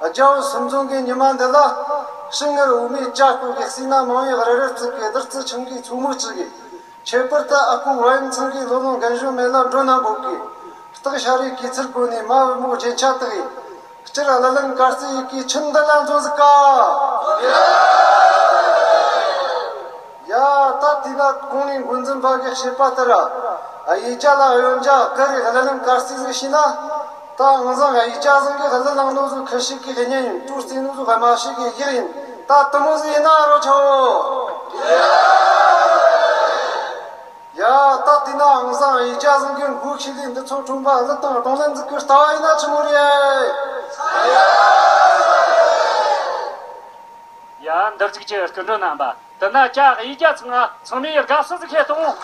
རྒྱལ་པོ་སུམ་རྫོང་གི་ཉི་མ་འདི་ལ། ཤིང་ངར་འོ་མའི་ཇ་བསྐོལ་གི། བསྲེས་ན་མང་བའི་རི་རབ་བརྩིགས་གི། བདུད་རྩི་ཆང་གིས་མཚོ་མོ་བཀྲུ་གི། ཁྱད་པར་དུ་ཨ་ཁུ་བ་ཡན་ཚང་གིས་ལོ་ལོན་རྒན་གཞོན་མེད་ལ་མགྲོན་ན་འབོད་གི། སྟག་ཤ་རའི་གོས་ཚུལ་གོན་ནས། མ་བུ་མོ་རྒྱན་ཆ་བཏགས་ཡི། སྤྱིར་ཀླུ་ལེན་དཀར་རྩེ་ཡི་གེའི་ཆུ་འདི་ལ་མཚོན་ཟིག་ག། ཡ། ད་དེས་ན་གོང་ནས་འགོ་འཛིན་པ་གིས་བཤད་པ་ལྟར། ཨ། ཡིག་ཇ་ལ་གཡོན་ཇ་གི་རེད། ཀླུ་ལེན་དཀར་རྩེ་ཟིག་ཤེས་ན། ད་ང་ཚང་ཡིག་ཇ་བཟང་གི་གླུ་བླངས་ནོ་ཟིག་ཁུ་བྱུག་གི་གཉེན་ཡིན། བྲོ་རྩེ་ནོ་ཟིག་རྨ་བྱའི་གི་གཡག་ཡིན། ད་དེ་མོ་ཟིག་ཡིན་ན་རོ་ཆོ། ཡ། ད་དེས་ན་ང་ཚང་ཡིག་ཇ་བཟང་གི་འགོ་ཁྲིད་ལས་འདི་ཚོ་ཁྲོམ་པ་གླུ་དང་རྡུང་ལེན་ཟིག་གི་ལྟ་བ་ཡིན་ན་ཆི་མོ་རེད། ཡ། འདིར་ཅིག་གི་སྐུ་མགྲོན་རྣམ་པ། དེ་ན་ཅག་ཡིག་ཇ་ཚང་ང་ཚང་མས་དགའ་བསུ་ཟིག་ཁེ་གཏོང་།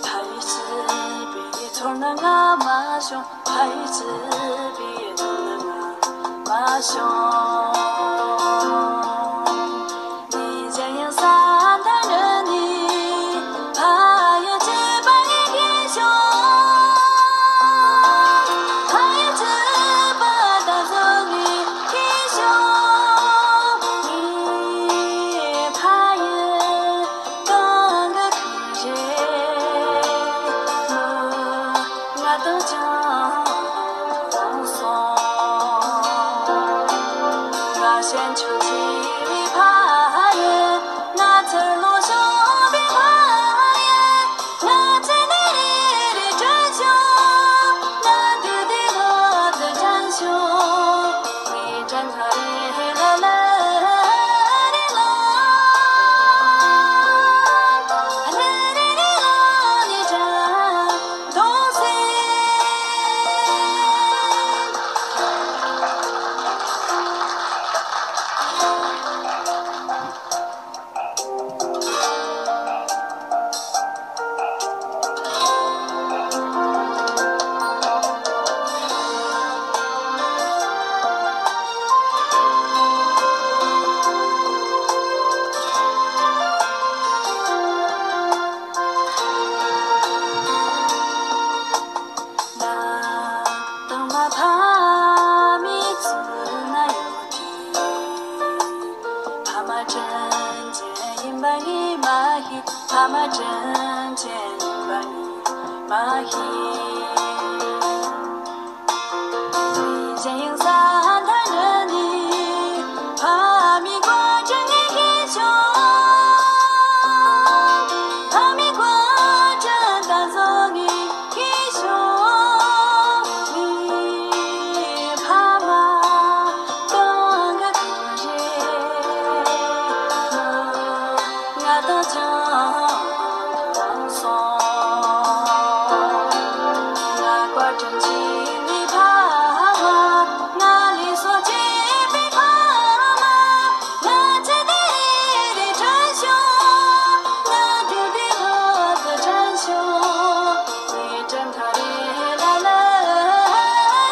ཕ་ཡུལ་སྤྱི་པའི་ཚོར་སྣང་ང་མ་ཤོང་། ཕ་ཡུལ་སྤྱི་པའི་ཚོར་སྣང་ང་མ་ཤོང་། ནས་གཞན་ཡང་ས་མཐའ་རི་ནས་ཕ་ཡུལ་སྤྱི་པ་ངས་ཤེས་བྱུང་། ཕ་ཡུལ་སྤྱི་པ་ད་གཟོད་ངས་ཤེས་བྱུང་། ངའི་ཕ་ཡུལ་གང་གི་ཁུལ་རེད། ང་དང་ཅང་མ་མཐུན་སོང་། ང་ཞན་ཆོས་ཆེ་བའི་ཕ་ཡུལ། ང་ཚུར་ལོག་ཤོག་པའི་ཕ་ཡུལ། ང་ཚེ་འདི་རེ་རེ་དྲན་བྱུང་། ང་དུས་འདི་ལོ་དུ་དྲན་བྱུང་། ངའི་དྲན་ཁ་རེ་ལ་ལ་རེ་ལ། ལ་རེ་རེ་ལ་ནི་དྲན་གདུང་སེམས། མ་དྲིན་ཆེན་པ་ནི་མ་ཤེས། གཞན་ཡང་ས་མཐའ་འདི་ནས་ཕ་མའི་བཀའ་དྲིན་ངས་ཤེས་བྱུང་། ཕ་མའི་བཀའ་དྲིན་ད་གཟོད་ངས་ཤེས་བྱུང་། ངའི་ཕ་མ་གང་གི་ཐུགས་རྗེ་ང་དང་ཅང་མ་མཐུན་སོང་། ང་བཀའ་དྲིན་ཆེ་བའི་ཕ་མ། ང་ལས་སོ་སྐྱེས་པའི་ཕ་མ། ང་ཚེ་འདི་རེ་རེ་དྲན་བྱུང་། ང་དུས་འདི་ལྷག་ཏུ་དྲན་བྱུང་། ངའི་དྲན་ཐག་རེ་ལ་ལ་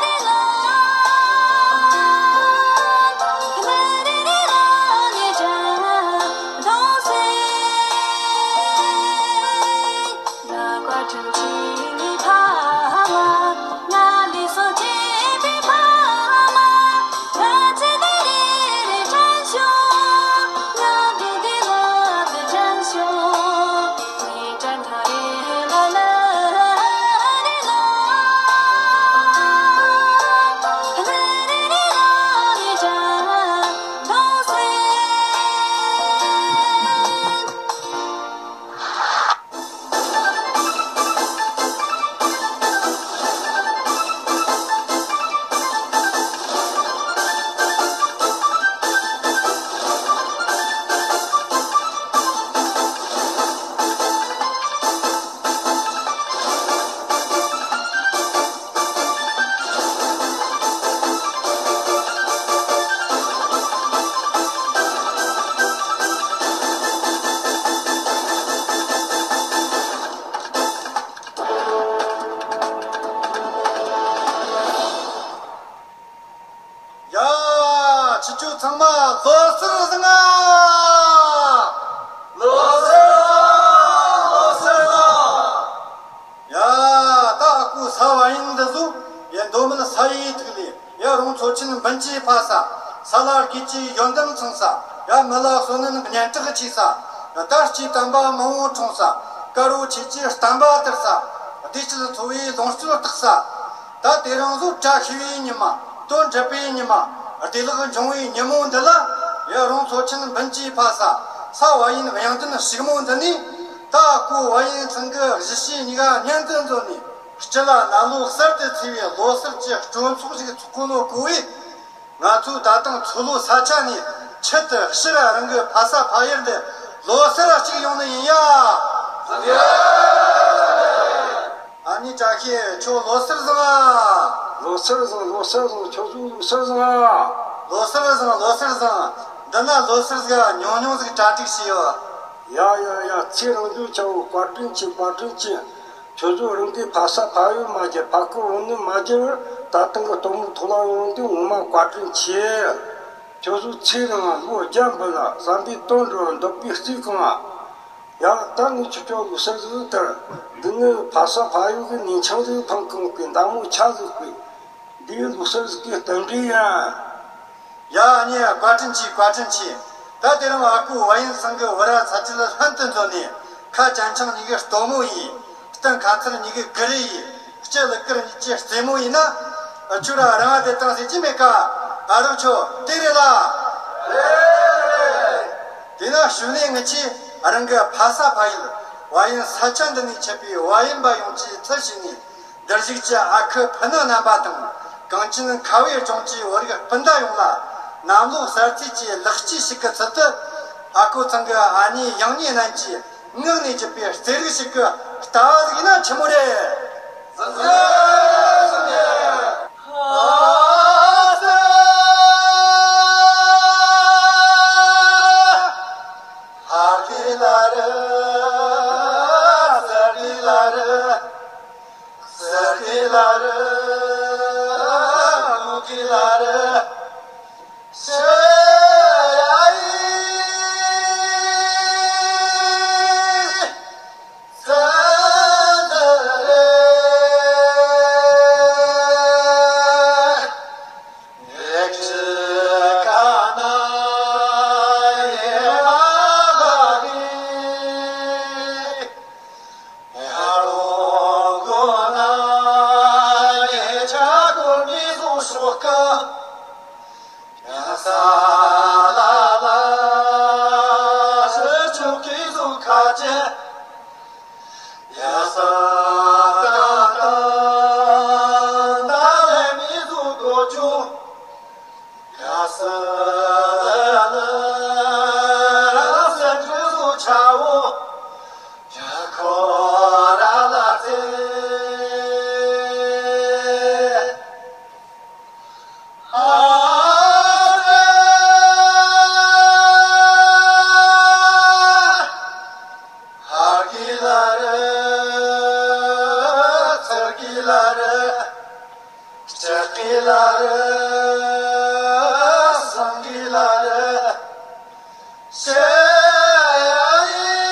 རེ་ལ། ལ་རེ་རེ་ལ་ངའི་དྲན་གདུང་སེལ། ང་བཀའ་དྲིན་ཆེ་བའི་ཕ་མ། ང་ལས་སོ་སྐྱེས་པའི་ཕ་མ། ང་ཚེ་འདི་རེ་རེ་དྲན་བྱུང་། ང་དུས་འདི་ལྷག་ཏུ་དྲན་བྱུང་། ངའི་དྲན་ཐག་རེ་ལ་ལ་རེ་ལ། ལ་རེ་རེ་ལ་ངའི་དྲན་གདུང་སེལ། ཡ། ཁྱེད་ཆོ་ཚང་མ་ལོ་གསར་བཟང་ང་། ལོ་གསར་བཟང་། ལོ་གསར་བཟང་། ཡ། ད་ཨ་ཁུ་ས་བ་ཡིན་འདི་ཟུ། ཡ། མདོ་སྨད་ས་ཡི་ཐིག་ལེ། ཡ། རོང་མཚོ་ཆེན་སྤུན་མཆེད་ཕ་ས། ས་ལ་དགེ་བཅུའི་ཡོན་ཏན་ཚང་ས། ཡ། མི་ལ་བསོད་ནམས་སྙན་གྲགས་ཆེ་ས། ཡ། ད་སྐྱེས་དམ་པ་མང་བོ་འཁྲུངས་ས། དཀར་པོ་ཆོས་ཀྱི་བསྟན་པ་དར་ས། བདེ་སྐྱིད་འཚོ་བའི་ལོངས་སྤྱོད་རྟགས་ས། ད་དེ་རིང་གཟོད་བཀྲ་ཤིས་པའི་ཉི་མ། དོན་འགྲུབ་པའི་ཉི་མ། བདེ་ལེགས་འབྱུང་བའི་ཉིན་མོ་འདི་ལ། ཡ། རོང་མཚོ་ཆེན་སྤུན་མཆེད་ཕ་ས། ས་བ་ཡིན་གཡང་ལྡན་ཕྱུག་མོ་འདི་ནས། ད་ཨ་ཁུ་བ་ཡིན་ཚང་གི་གཞིས་བྱེས་གཉིས་ཀ་སྙན་དུ་འཛོམས་ནས། སྤྱི་ལ་གནམ་ལོ་གསར་དུ་ཚེས་པའི་ལོ་གསར་གྱི་སྤྲོ་ཚོགས་ཤིག་ཚོགས་གོ་ནོ་གོ་བས། ང་ཚོས་ད་ཐེངས་མཚོ་ལྷོ་ས་ཆ་ནས་ཆེད་དུ་སྤྱིར་རང་གི་ཕ་ས་ཕ་ཡུལ་འདི་ལོ་གསར་གཅིག་ཡོང་ནི་ཡིན་ཡ། ཨ་ནི་བཀྲ་ཤིས། ཁྱོད་ལོ་གསར་བཟང་ང་། ལོ་གསར་བཟང་། ལོ་གསར་བཟང་། ཁྱོད་ཚོ་ལོ་གསར་བཟང་ང་། ལོ་གསར་བཟང་། ལོ་གསར་བཟང་། འདི་ན་ལོ་གསར་ཟིག་ཉུང་ཉུང་ཟིག་གྲ་སྒྲིག་བྱས་ཡོད། ཡ་ཡ་ཡ། ཚེ་རིང་པོ་བྱའོ། བཀའ་དྲིན་ཆེ། བཀའ་དྲིན་ཆེ། ཁྱོད་ཚོ་རང་གི་ཕ་ས་ཕ་ཡུལ་མ་བརྗེད། ཕ་ཁུ་བོ་ནི་མ་བརྗེད་པར་ད་ཐེངས་གི་སྟོན་མོ་ཐོག་ལ་ཡོང་དུས་ངོ་མ་བཀའ་དྲིན་ཆེ། ཁྱོད་ཚོ་ཚེ་རིང་ལོ་བརྒྱ་འབུལ་ལ། བསམ་པའི་དོན་འགྲུབ། འདོད་པའི་རྩེ་གང་ང་། ཡ། ད་ངས་ཁྱེད་ཆོ་ལོ་གསར་ཟིག་དར། འདི་ནི་ཕ་ས་ཕ་ཡུལ་གི་ཉིན་ཆང་ཟིག་འཐུང་གང་གི་མདའ་མོ་ཆ་ཟིག་གི། འདིའི་ལོ་གསར་ཟིག་གི་རྟེན་འབྲེལ་ཡིན། ཡ། ཨ་ནི་བཀའ་དྲིན་ཆེ། བཀའ་དྲིན་ཆེ། ད་དེ་རིང་ཨ་ཁུ་བ་ཡིན་ཚང་གི་བུ་ར་ཚ་དྲིལ་ལྷན་དུ་འཛོམས་ནས། ཁ་གཅན་འཕྲང་གཉིས་ཀའི་སྟོན་མོ་ཡིན། སྟེང་ཁ་ཚར་གཉིས་ཀའི་གུ་རུ་ཡིན། ལྕེ་ལུ་དཀར་གཉིས་ཀྱི་རྩེད་མོ་ཡིན་ན། ཨ། ཁྱོད་ར་རང་ཨ་དེ་དང་ཟེར་གྱི་མེད་ཀ། ཨ་རོགས་ཁྱོད་དེ་རེད་ལ། དེ་ན་ཞུ་ནས་ངི་ཆོས་རང་གི་ཕ་ས་ཕ་ཡུལ་བ་ཡིན་ས་ཆ་འདི་ནས་ཆད་པའི་བ་ཡིན་པ་ཡོངས་ཀྱི་ཚུལ་བྱས་ནས། འདིར་བཞུགས་ཀྱི་ཨ་ཁུ་ཕུ་ནུ་རྣམ་པ་དང་། གངས་ཅན་ཁ་བའི་ལྗོངས་ཀྱི་བོད་རིགས་སྤུན་ཟླ་ཡོངས་ལ། གནམ་ལོ་གསར་ཚེས་ཀྱི་ལེགས་སྐྱེས་ཤིག་གི་ཚུལ་དུ། ཨ་ཁུ་ཚང་གི་ཨ་ནེ་ཡང་ནེ་རྣམས་ཀྱི་ངག་ནས་བརྗོད་པའི་རྩེད་རིགས་ཤིག་གི་ལྟ་བ་ཟིག་ན་ཆི་མོ་རེད། མི་བཟོ་ཤོག་ག་ཡ་ས་ལ་ལ་ཞི་ཆོག་གི་བཟོ་ཁ་ཅན། ཡ་ས་ཀ་ཀ་ད་ལེ་མི་བཟོ་གོ་ཅུ། ཡ་ས་ལ་ལ་སེ་འབྲུ་བཟོ་ཆ་བོ། ཡ་ཁོ་ར་ལ་ཚེ། ཧ་ཧ་གི་ལ་རེ། ཚར་གི་ལ་རེ། ལྕགས་གི་ལ་རེ། སང་གི་ལ་རེ། ཤེ་ཡ་ཡི།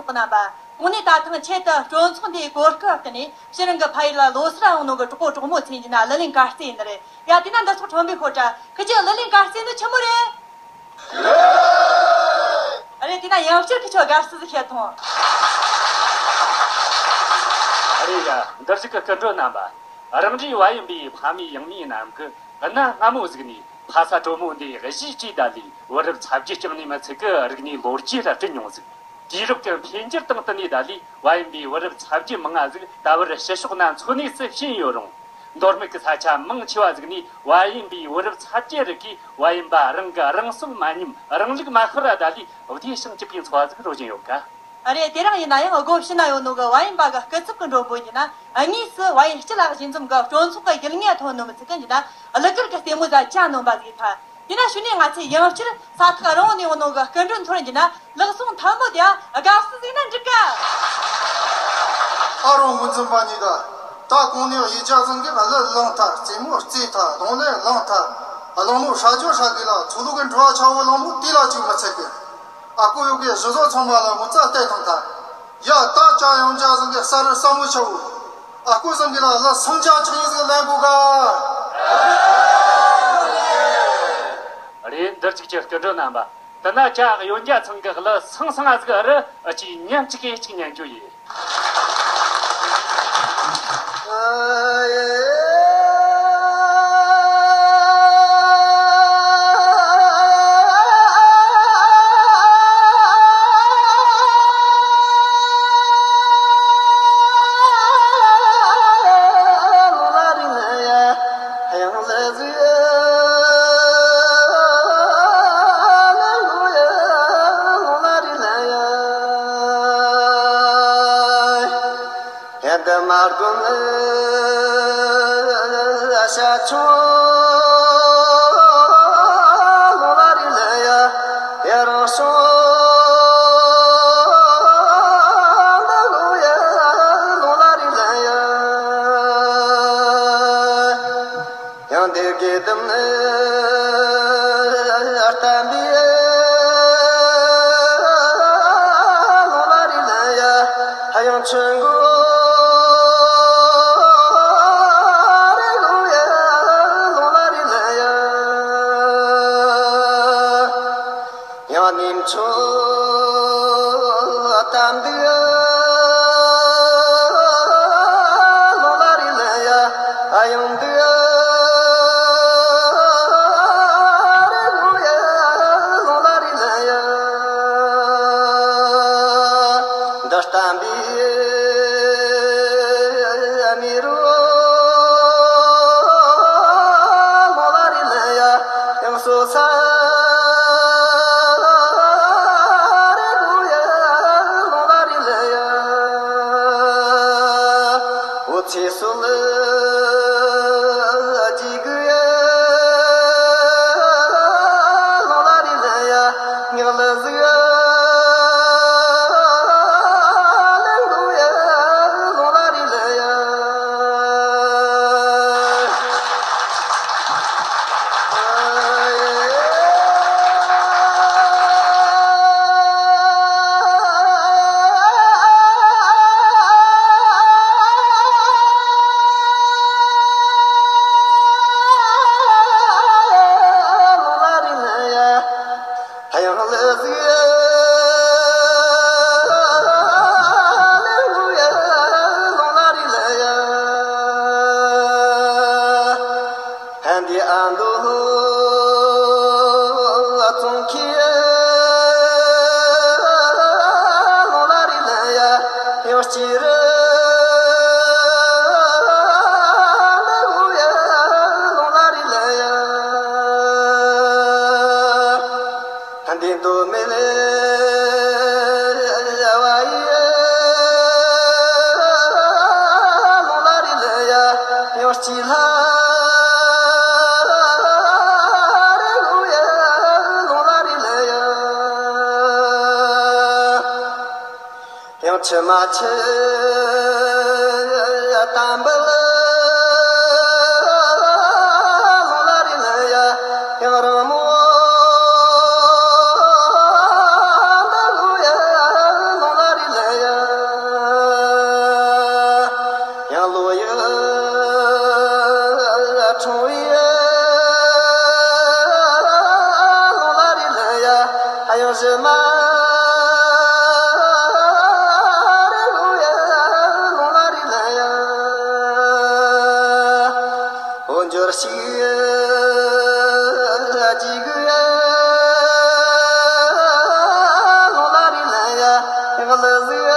རྣམ་པ། དངོས་གནས་ད་ཐེངས་ཆེད་དུ་སྤྲོ་ཚོགས་འདིའི་གོ་སྐབས་བསྟུན་ནས་ཕྱི་རང་གི་ཕ་ཡུལ་ལ་ལོ་སར་འོང་ནོ་གི་གྲོགས་པོ་གྲོགས་མོ་ཚོས་ཡིན་ན་གླུ་ལེན་གར་རྩེད་ཡིན་ནི་རེད། ཡ་དེ་ན་འདི་ཚོ་ཁྲོམ་པའི་ཤོད་དྲ་ཁི་ཅི་གླུ་ལེན་གར་རྩེད་ནི་ཆི་མོ་རེད། ཨ་རེ་དེ་ན་ཡང་བསྐྱར་ཁི་ཆོ་དགའ་བསུ་ཟིག་བྱེད་ཐོང་། ཨ་རེ་ཡ་འདིར་ཞིག་གི་སྐུ་མགྲོན་རྣམ་པ། རང་རེའི་བ་ཡིན་པའི་ཕ་མེས་ཡང་མེས་རྣམས་ཀྱི་གནའ་སྔ་མོ་ཟིག་ནས་ཕ་ས་དྲོ་མོ་འདི་གཞིས་བྱས་ད་ལས་བུ་རབས་ཚ་བརྒྱུད་ཀྱང་ནས་མི་ཚད་ཀི་རིག་གནས་ལོ་རྒྱུས་ར་བསྐྲུན་མྱོང་ཟིག་དུས་རབས་ཀྱི་འཕེལ་འགྱུར་དང་བསྟུན་ནས་ད་ལས་བ་ཡིན་པའི་བུ་རབས་ཚ་བརྒྱུད་མང་ང་ཟིག་ད་བར་ཕྱི་ཕྱོགས་ན་འཚོ་གནས་སུ་ཕྱིན་ཡོད་རུང་། མདོ་སྨད་ཀྱི་ས་ཆ་མང་ཆེ་བ་ཟིག་ནས་བ་ཡིན་པའི་བུ་རབས་ཚ་བརྒྱུད་རིགས་ཀྱིས་བ་ཡིན་པ་རང་གི་རང་སྲོག་མ་ཉམས་རང་ལུགས་མ་ཤོར་ར་ད་ལས་བདེ་ཞིང་སྐྱིད་པའི་འཚོ་བ་ཟིག་རོལ་བཞིན་ཡོད་ཀ་ཨ་རེ་དེ་རིང་ཡིན་ན་ཡང་སྒོ་ཕྱི་ན་ཡོད་ནོ་གི་བ་ཡིན་པ་གི་སྐུ་ཚབ་ཀྱི་མགྲོན་པོ་ཡིན་ན་དངོས་སུ་བ་ཡིན་སྤྱི་ལ་གཞི་འཛོམས་གི་སྤྲོ་ཚོགས་ཀྱི་ཡུལ་ངེས་ཐོན་ནོ་མི་ཚིག་གི་ཡིན་ན་གླུ་གར་གྱི་ལྟད་མོ་ཟ་ཅ་ནོམ་པ་ཟིག་ཕ། དེ་ན་ཞུ་ནས་ང་ཚོས་ཡང་བསྐྱར་ས་ཐག་རིང་བོ་ནས་ཡོང་ནོ་གི་སྐུ་མགྲོན་ཚོར་འགྱུར་ན་ལག་ཟུང་ཐལ་མོ་དེ་དགའ་བསུ་ཟིག་ན་འགྲིག་ག་ཨ་རོ་ངོ་འཛིན་པ་གཉིས་ཀ་ད་གོང་ནས་ཡིག་ཆ་ཚང་གི་གླུ་བླངས་ཐལ། རྩེད་མོ་རྩེས་ཐལ། རྡུང་ལེན་བླངས་ཐལ། བླངས་ནོ་ཧྲ་ཇོ་ཧྲ་གི་ལ་ཚོགས་ལུགས་གི་འགྲོ་བ་ཆ་བོ་བླངས་མོ་དེ་ལ་ཅིག་མི་ཚད་གི་ཨ་ཀོ་ཡོ་གི་གཞི་བཟོ་ཚང་མ་ལ་ངོ་ཚ་བལྟས་དང་ཐལ། ཡ་ད་ཅ་ཡང་ཅ་ཟིན་གི་ས་རི་ས་མོ་ཆ་བོ། ཨ་ཀོ་ཟིན་གི་ལ་ལ་སང་ཅ་ཆང་ཡིན་ཟིན་གི་ལན་གོ་ག་རེད། འདིར་གཅིག་གི་སྐུ་མགྲོན་རྣམ་པ། དེ་ན་ཅ་ཡོན་ཅ་ཚང་གི་ལ་སང་སང་ང་ཟིག་རི་ཨ་ཅིག་ཉན་གཅིག་གི་གཅིག་ཉན་རྒྱུ་ཡིན། ཡ་འདི་མ་དགོན་ཨ་ཤ་ཆུང་ལོ་ལ་རི་ལ་ཡ་ཡ་རང་སོང་ལ་ལོ་ཡ་ལོ་ལ་རི་ལ་ཡ་ཡང་འདི་དགེ་ལྡན་ཨ་བསྟན་པའི་ལོ་ལ་རི་ལ་ཡ། ཡང་ཆོས་འགོ་རེ་ལོ་ཡ་ལོ་ལ་རི་ལ་ཡ། ཡང་ནིམ་ཆོས་གཏམ་འདི་ལོ་ལ་རི་ལ་ཡ། ཡང་འདི་རེ་ལོ་ཡ་ལོ་ལ་རི་ལ་ཡ། འདི་གཏམ་འདི་མི་རུ་ལོ་ལ་རི་ལ་ཡ། ཡང་སོ་ས་རེ་ལོ་ཡ་ལོ་ལ་རི་ལ་ཡ། འོ་ཚེ་སྲོག་ལ་ཅི་དགོས་ཡ། ལོ་ལ་རི་ལ་ཡ། ཉག་ལ་ཟིག་ཡ། ལེན་དགོས་ཡ། ལོ་ལ་རི་ལ་ཡ། ཧན་དེ་ཨ་མདོ་ཙོང་ཁའི་ལོ་ལ་རི་ལ་ཡ། ཡང་སྐྱིད་རི་ལ་ལོ་ཡ་ལོ་ལ་རི་ལ་ཡ། ཧན་དེ་མདོ་སྨད་ལ་བ་ཡི་ལོ་ལ་རི་ལ་ཡ། ཡང་སྐྱིད་ལྷ་རེ་ལོ་ཡ་ལོ་ལ་རི་ལ་ཡ། ཡང་ཆི་མ་ཆི་ཡ་དམ་བལ་ལོ་ལ་རི་ལ་ཡ། ཡང་རང་མོ་འདི་ལོ་ཡ་ལོ་ལ་རི་ལ་ འོ་འབྱོར་ཞིག་ཅིག་ལོ་ལ་རི་ལ་ཡ་ཡང་ལ་ཟིག་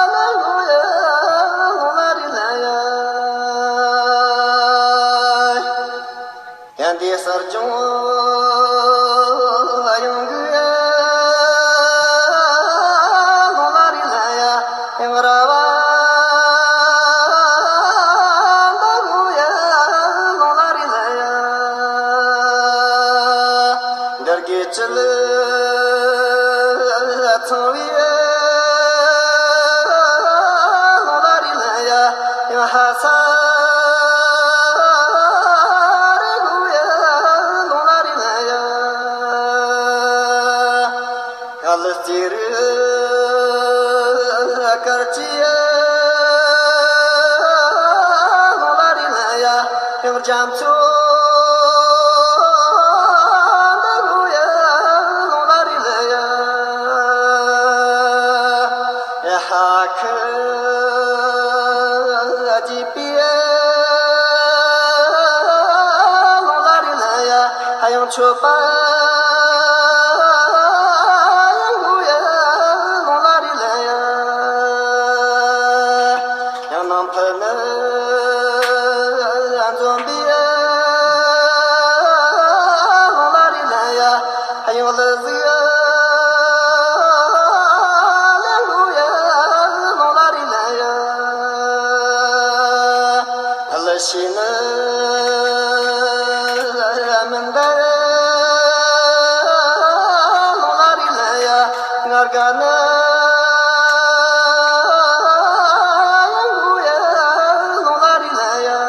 ལ་ལུ་ཡ་ལོ་ལ་རི་ལ་ཡ། ཡང་འདི་གསར་བྱུང་ཡོང་གི་ལོ་ལ་རི་ལ་ཡ་ཡང་ར་བ་འདི་གུ་ཡ་ལོ་ལ་རི་ལ་ཡ། འདིར་གི་ཅི་ལི་ཚང་བའི་ལོ་ལ་རི་ལ་ཡ། ཡང་ཧ་ས་རི་གུ་ཡ་ལོ་ལ་རི་ལ་ཡ། ཡང་ལི་ཙི་རི་དཀར་ཅི་ཡ་ལོ་ལ་རི་ལ་ཡ། ཡང་རྒྱ་མཚོ་འདི་གུ་ཡ་ལོ་ལ་རི་ལ་ཡ། ཡ་ཧ་ཁི་ཨ་ཅི་པི་ཡ་ལོ་ལ་རི་ལ་ཡ། ཡང་མཆོད་པ་ཡང་གུ་ཡ་ལོ་ལ་རི་ལ་ཡ། ཡང་ནང་ཕ་ནི་འཛོམས་པའི་ལོ་ལ་རི་ལ་ཡ། ཡང་ལ་ཟིག་ལ་ལུ་ཡ་ལོ་ལ་རི་ལ་ཡ། ལ་ཤི་ནི་མི་འདའ་ལོ་ལ་རི་ལ་ཡ། ང་དགའ་ན་ཡང་གུ་ཡ་ལོ་ལ་རི་ལ་ཡ།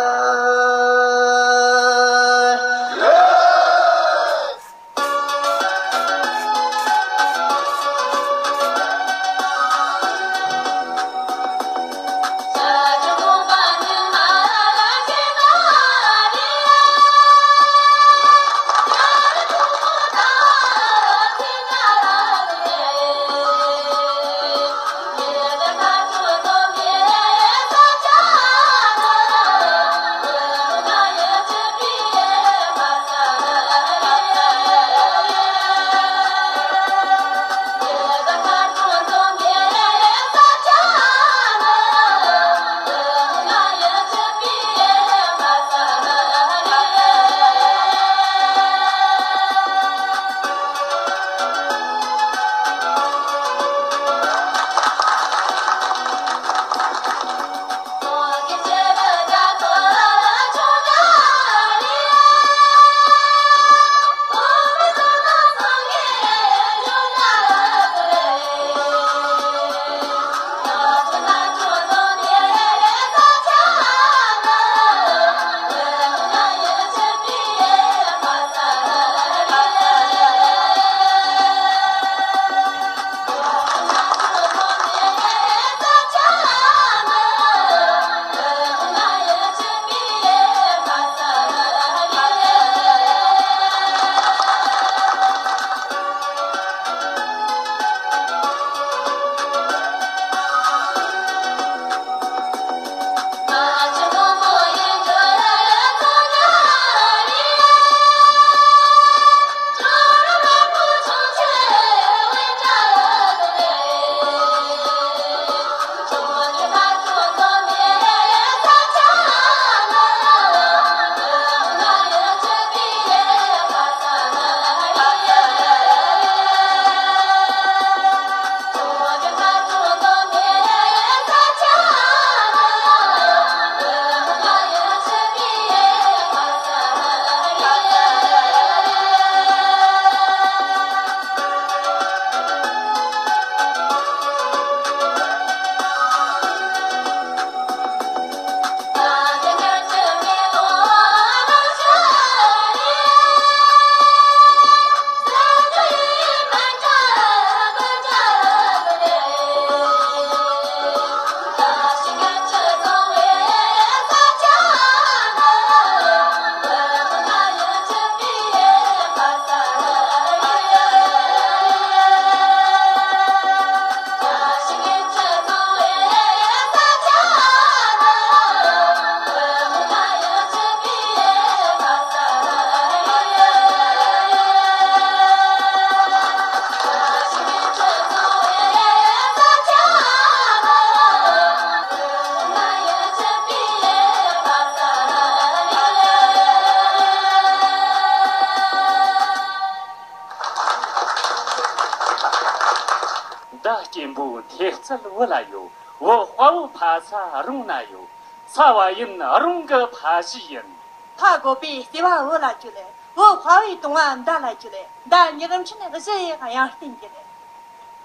ཐེག་ཚད་བུ་ལ་ཡོད། བུ་དཔའ་བོ་ཕ་ས་རུང་ན་ཡོད། ས་བ་ཡིན་རུང་གི་ཕ་གཞིས་ཡིན། ཕ་རྒོད་པའི་ལྟེ་བ་བུ་ལ་བཅོལ། བུ་དཔའ་བོའི་དུང་བ་མདའ་ལ་བཅོལ། མདའ་ཉག་ཕྲན་གཞུ་ཡི་དབྱངས་བསྟན་གྱིས།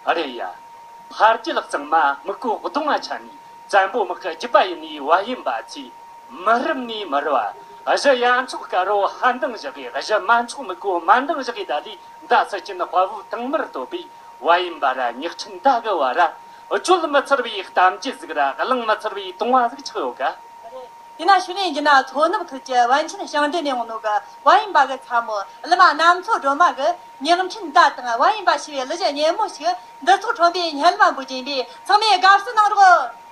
ཨ་རེ་ཡ། ཕ་རྒྱུད་གཙང་མ་མིག་གོ་གདོང་ང་ཆ་ནས་བཙན་པོ་དམག་གི་རྒྱུད་པ་ཡིན་ནི་བ་ཡིན་པ་ཚོས་མི་རབས་ནས་མི་རབས་བ། གཞུ་ཡ་མཆོག་དཀར་བོ་ཧ་འདང་བཞག་གི། གཞུ་མ་མཆོག་མིག་གོ་མ་འདང་བཞག་གི། ད་ལི་མདའ་སུ་ཅན་དཔའ་བོའི་དྭངས་མར་བསྟོད་པའི་བ་ཡིན་པ་ར། ཉག་ཕྲན་མདའ་གི་བ་ར། བཅོལ་མི་ཚར་བའི་གཏམ་རྒྱུད་ཟིག་ར། གླེང་མི་ཚར་བའི་དུང་བ་ཟིག་ཆགས་ཡོད་ག། དེས་ན་ཕྱི་ནས་འགྱུར་ན་མཚོ་ནུབ་ཁུལ་གྱི་བན་ཆེན་ཞིང་སྡེ་ནས་འོང་ནོ་གི་བ་ཡིན་པ་གི་ཚ་མོ་བླ་མ་གནམ་མཚོ་སྒྲོལ་མ་གི་ཉག་ཕྲན་མདའ་དང་བ་ཡིན་པ་ཞེས་པའི་གླུ་གཞས་སྙན་མོ་ཞིག་འདི་ཚོགས་ཁྲོམ་པའི་སྙན་ལམ་འབུལ་གྱིན་པས། ཚང་མས་དགའ་བསུ་གནང་རོགས།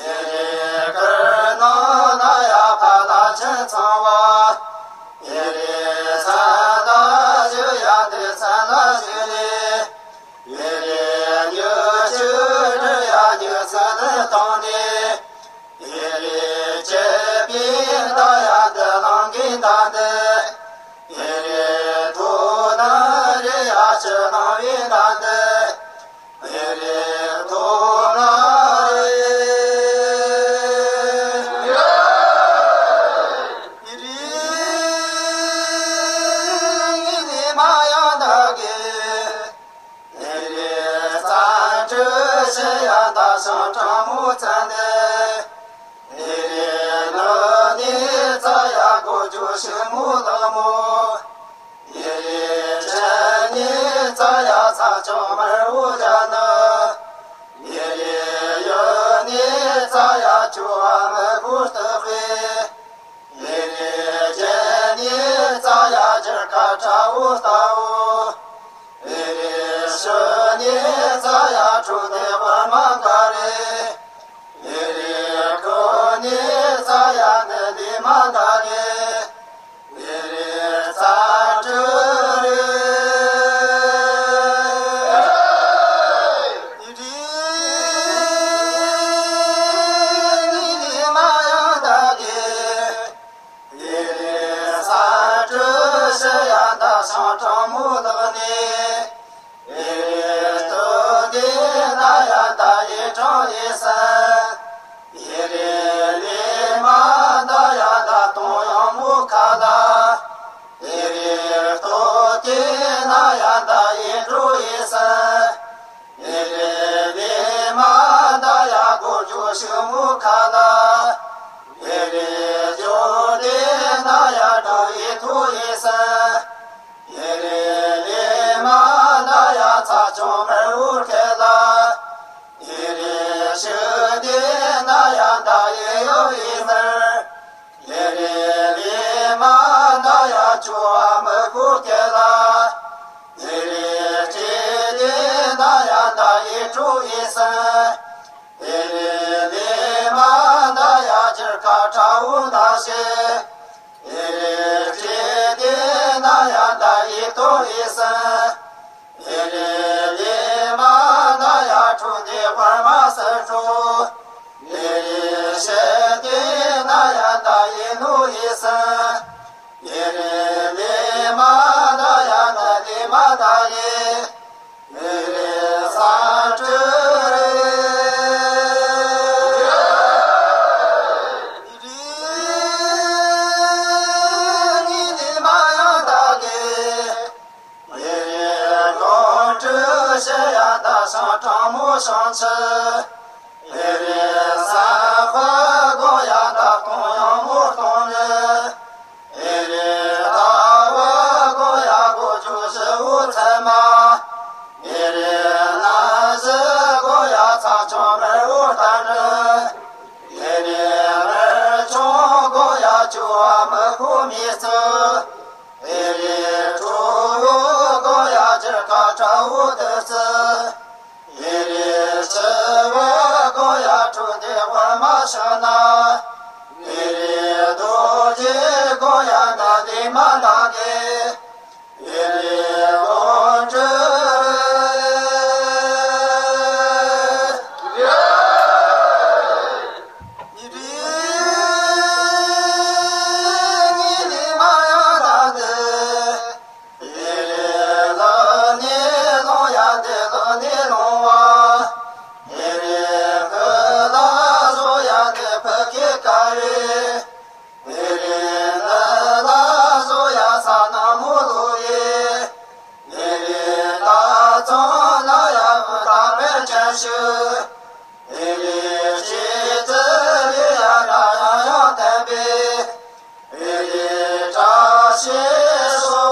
ཨེ་རེ་དཀར་ནག་ན་ཡ་ཕ་ལ་ཆེན་ཚང་བ། ཨེ་རེ་ཚ་ད་ཞུ་ཡ་འདི་ཚ་ལ་ཞུ་ནི། ཨེ་རེ་ཉུ་ཆུ་འདྲི་ཡ་ཉུ་ཚ་ལ་གཏོང་ནི། ཨེ་རེ་ཅེ་པི་ད་ཡ་འདི་ལང་གི་ད་འདི། ཨེ་རེ་ཐོ་ན་རེ་ཡ་ཆུ་ལང་བི་ད་འདི། ཨེ་རེ་ཐོ་ན་རེ། ཨེ་རེ་ཉི་ནི་མ་ཡང་ད་གེ། ཨེ་རེ་རྩ་འགྲུལ་ཤེས་ཡ་ད་ཤང་གྲང་མོ་ཚ་ནེ། ཨེ་རེ་ནོ་ནི་ཚ་ཡ་གོ་ཇོ་ཤི་མོ་ལ་མོ། ཨེ་རེ་ཆ་ནི་ཚ་ཡ་ཚ་ཆོ་མར་འུ་ཇ་ནོ། ཨེ་རེ་ཡོ་ནི་ཚ་ཡ་ཆུ་བ་མི་བུ་སྟག་པེ། ཨེ་རེ་ཅེ་ནི་ཚ་ཡ་ཇར་ཀ་ཁྲ་འུ་སྟ་འུ། ཨེ་རེ་ཤོ་ནི་ཚ་ཡ་ཁྲུ་ནེ་བར་མ་ག་རེ། ཨེ་རེ་ཁོ་ནི་ཚ་ཡ་ནི་ལི་མ་ད་རེ། ཨེ་རེ་ཚ་ཏྲུ་རེ། ཨེ་རེ་ནི་ལི་མ་ཡང་ད་གེ། ཨེ་རེ་ས་ཏྲུ་ཤི་ཡ་ད་ཤང་གྲང་མོ་ལག་ནི། ཨེ་རེ་སྟོད་དེ་ན་ཡ་ད་ཡེ་གྲང་ཡེ་ས། ཨེ་རེ་ལེ་མ་ད་ཡ་ད་དོང་ཡང་མོ་ཁ་ལ། ཨེ་རེ་སྟོད་དེ་ན་ཡ་ད་ཡེ་གྲོ་ཡེ་ས། ཨེ་རེ་ལེ་མ་ད་ཡ་གོ་ཇོ་ཤི་མོ་ཁ་ལ། ཨེ་རེ་ཇོ་དེ་ན་ཡ་གྲོ་ཡེ་ཐོ་ཡེ་ས། ཨེ་རེ་ལེ་མ་ན་ཡ་ཚ་ཆུང་མར་འུར་ཁེ་ལ། ཨེ་རེ་ཤི་དེ་ན་ཡ་ད་ཡེ་ཡོ་ཡེ་མར། ཨེ་རེ་ལེ་མ་ན་ཡ་ཆུ་བ་མི་ཁུ་ཁེ་ལ། ཨེ་རེ་ཅི་དེ་ན་ཡ་ད་ཡེ་ཁྲུ་ཡེ་ས། ཨེ་རེ་ལེ་མ་ན་ཡ་ཇར་ཀ་ཁྲ་འུ་ད་ཤེ། ཨེ་རེ་ཅི་དེ་ན་ཡ་ད་ཡེ་ཏོ་ཡེ་ས། ཨེ་རེ་ལེ་མ་ན་ཡ་ཁྲུ་དེ་བར་མ་ས་ཁྲུ། ཨེ་རེ་ཤི་དེ་ན་ཡ་ད་ཡེ་ནུ་ཡེ་ས། ཨེ་རེ་ལེ་མ་ན་ཡ་ན་ལེ་མ་ད་ཡེ། ཨེ་རེ་ས་ཏྲུ་རེ། ཨེ་རེ་ནི་ལེ་མ་ཡང་ད་གེ། ཨེ་རེ་ལོ་ཏྲུ་ཤེ་ཡ་ད་ཤང་གྲང་མོ་ཤང་ཆེ། ཨེ་རེ་ས་ཧོ་གོ་ཡ་ད་གོང་ཡང་མོ་གཏོང་ནི། ཨེ་རེ་ད་བ་གོ་ཡ་གོ་ཇོ་ཤི་འུ་ཚ་མ། ཨེ་རེ་ན་ཤི་གོ་ཡ་ཚ་ཆུང་མར་འུ་ད་ནི། ཨེ་རེ་མར་ཆུང་གོ་ཡ་ཆུ་བ་མི་ཁུ་མི་སུ། ཨེ་རེ་ཁྲུ་བོ་གོ་ཡ་ཇར་ཀ་ཁྲ་འུ་དུ་སུ། ཨེ་རེ་ཆུ་བོ་གོ་ཡ་ཁྲུ་དེ་བར་མ་ཤ་ན། ཨེ་རེ་རྡོ་རྗེ་གོ་ཡ་ད་དེ་མ་ད་གེ། ཨེ་རེ་ལོ་ཏྲུ་རེ། ཨེ་རེ་ནི་ལེ་མ་ཡང་ད་གེ། ཨེ་རེ་ལ་ནི་ལོང་ཡ་དེ་ལ་ནི་ལོང་བ། ཨེ་རེ་ཕུ་ལ་ཟོ་ཡ་དེ་ཕུ་ཁེ་ཀ་རེ། ཨེ་རེ་ལ་ལ་ཟོ་ཡ་ས་ན་མོ་ལོ་ཡེ། ཨེ་རེ་ད་ཚོ་ན་ཡ་བུ་ད་པེ་ཅན་ཤུ། ཨེ་རེ་ཅི་ཙི་རི་ཡ་ར་ཡ་ཡ་ཐན་པེ། ཨེ་རེ་བཀྲ་ཤིས་སོ།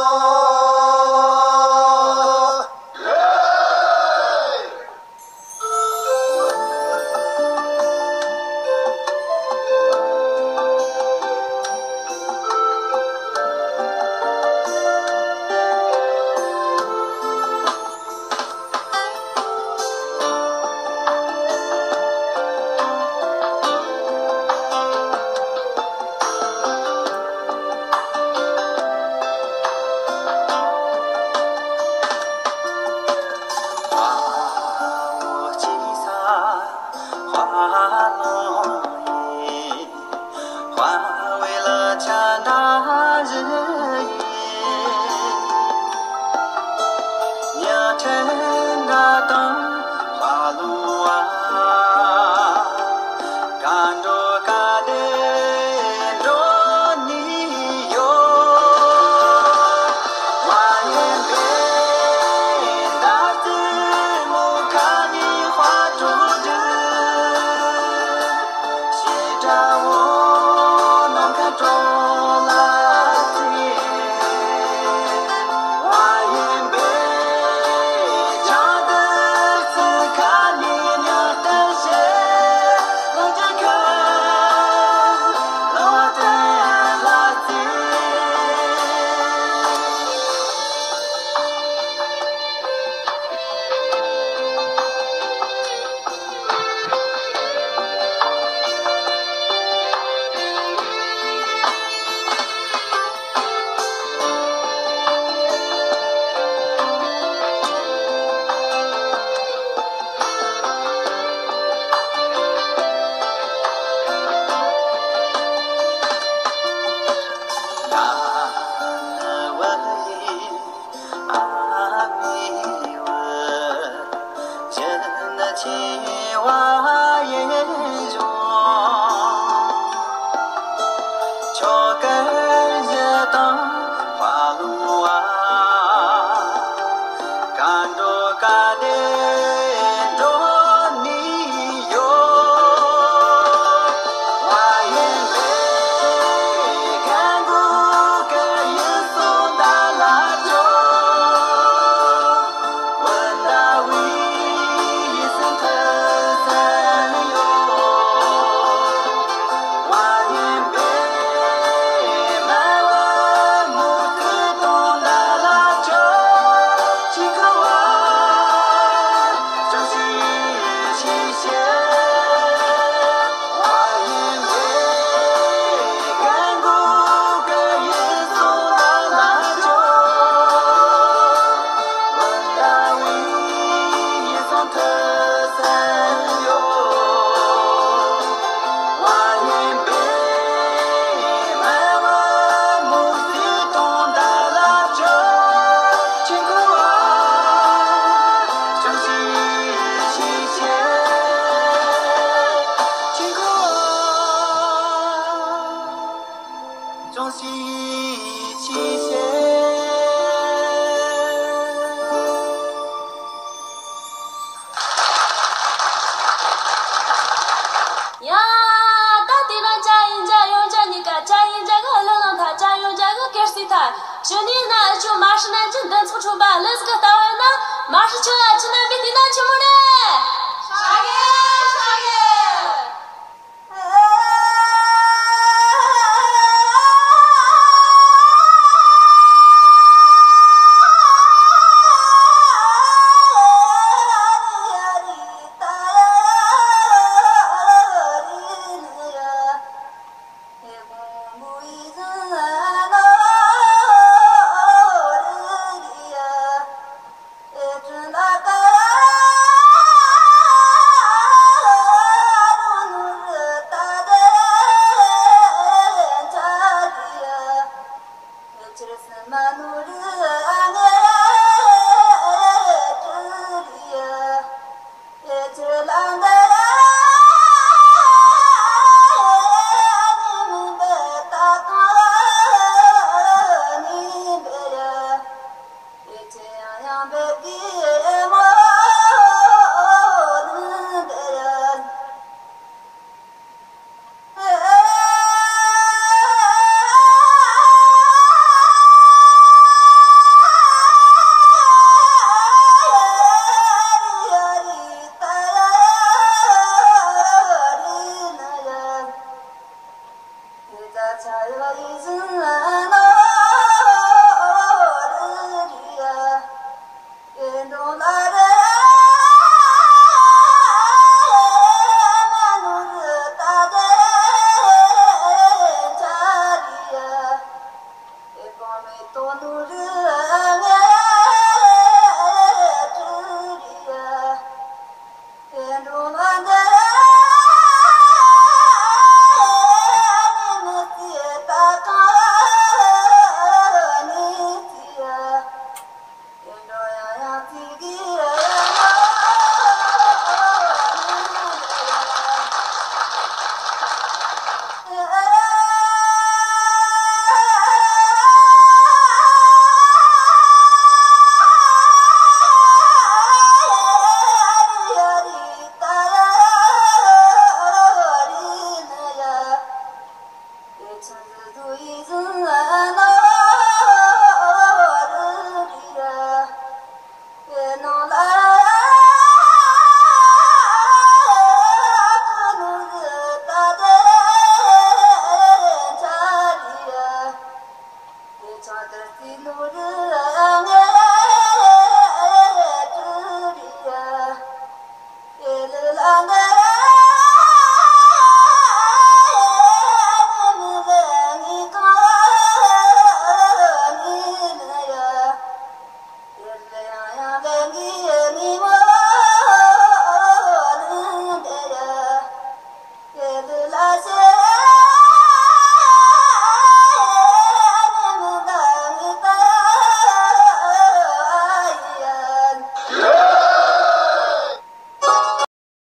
ཡ། ད་དེ་ན་ཅ་ཡིན་ཅ་ཡོང་ཅ་གཉིས་ཀ་ཅ་ཡིན་ཅ་གི་ཨ་ལོ་ལང་ཐ་ཅ་ཡོང་ཅ་གི་ཀེར་སི་ཐ་ཞུ་ནི་ན་ཨ་ཆུ་མ་ཧྲི་ན་ཅི་འདི་ཚོགས་ཆུ་བ་ལི་ཟི་གི་ལྟ་བ་ན་མ་ཧྲི་ཆུ་ཨ་ཆུ་ན་མི་དེ་ན་ཆུ་མོ་ན།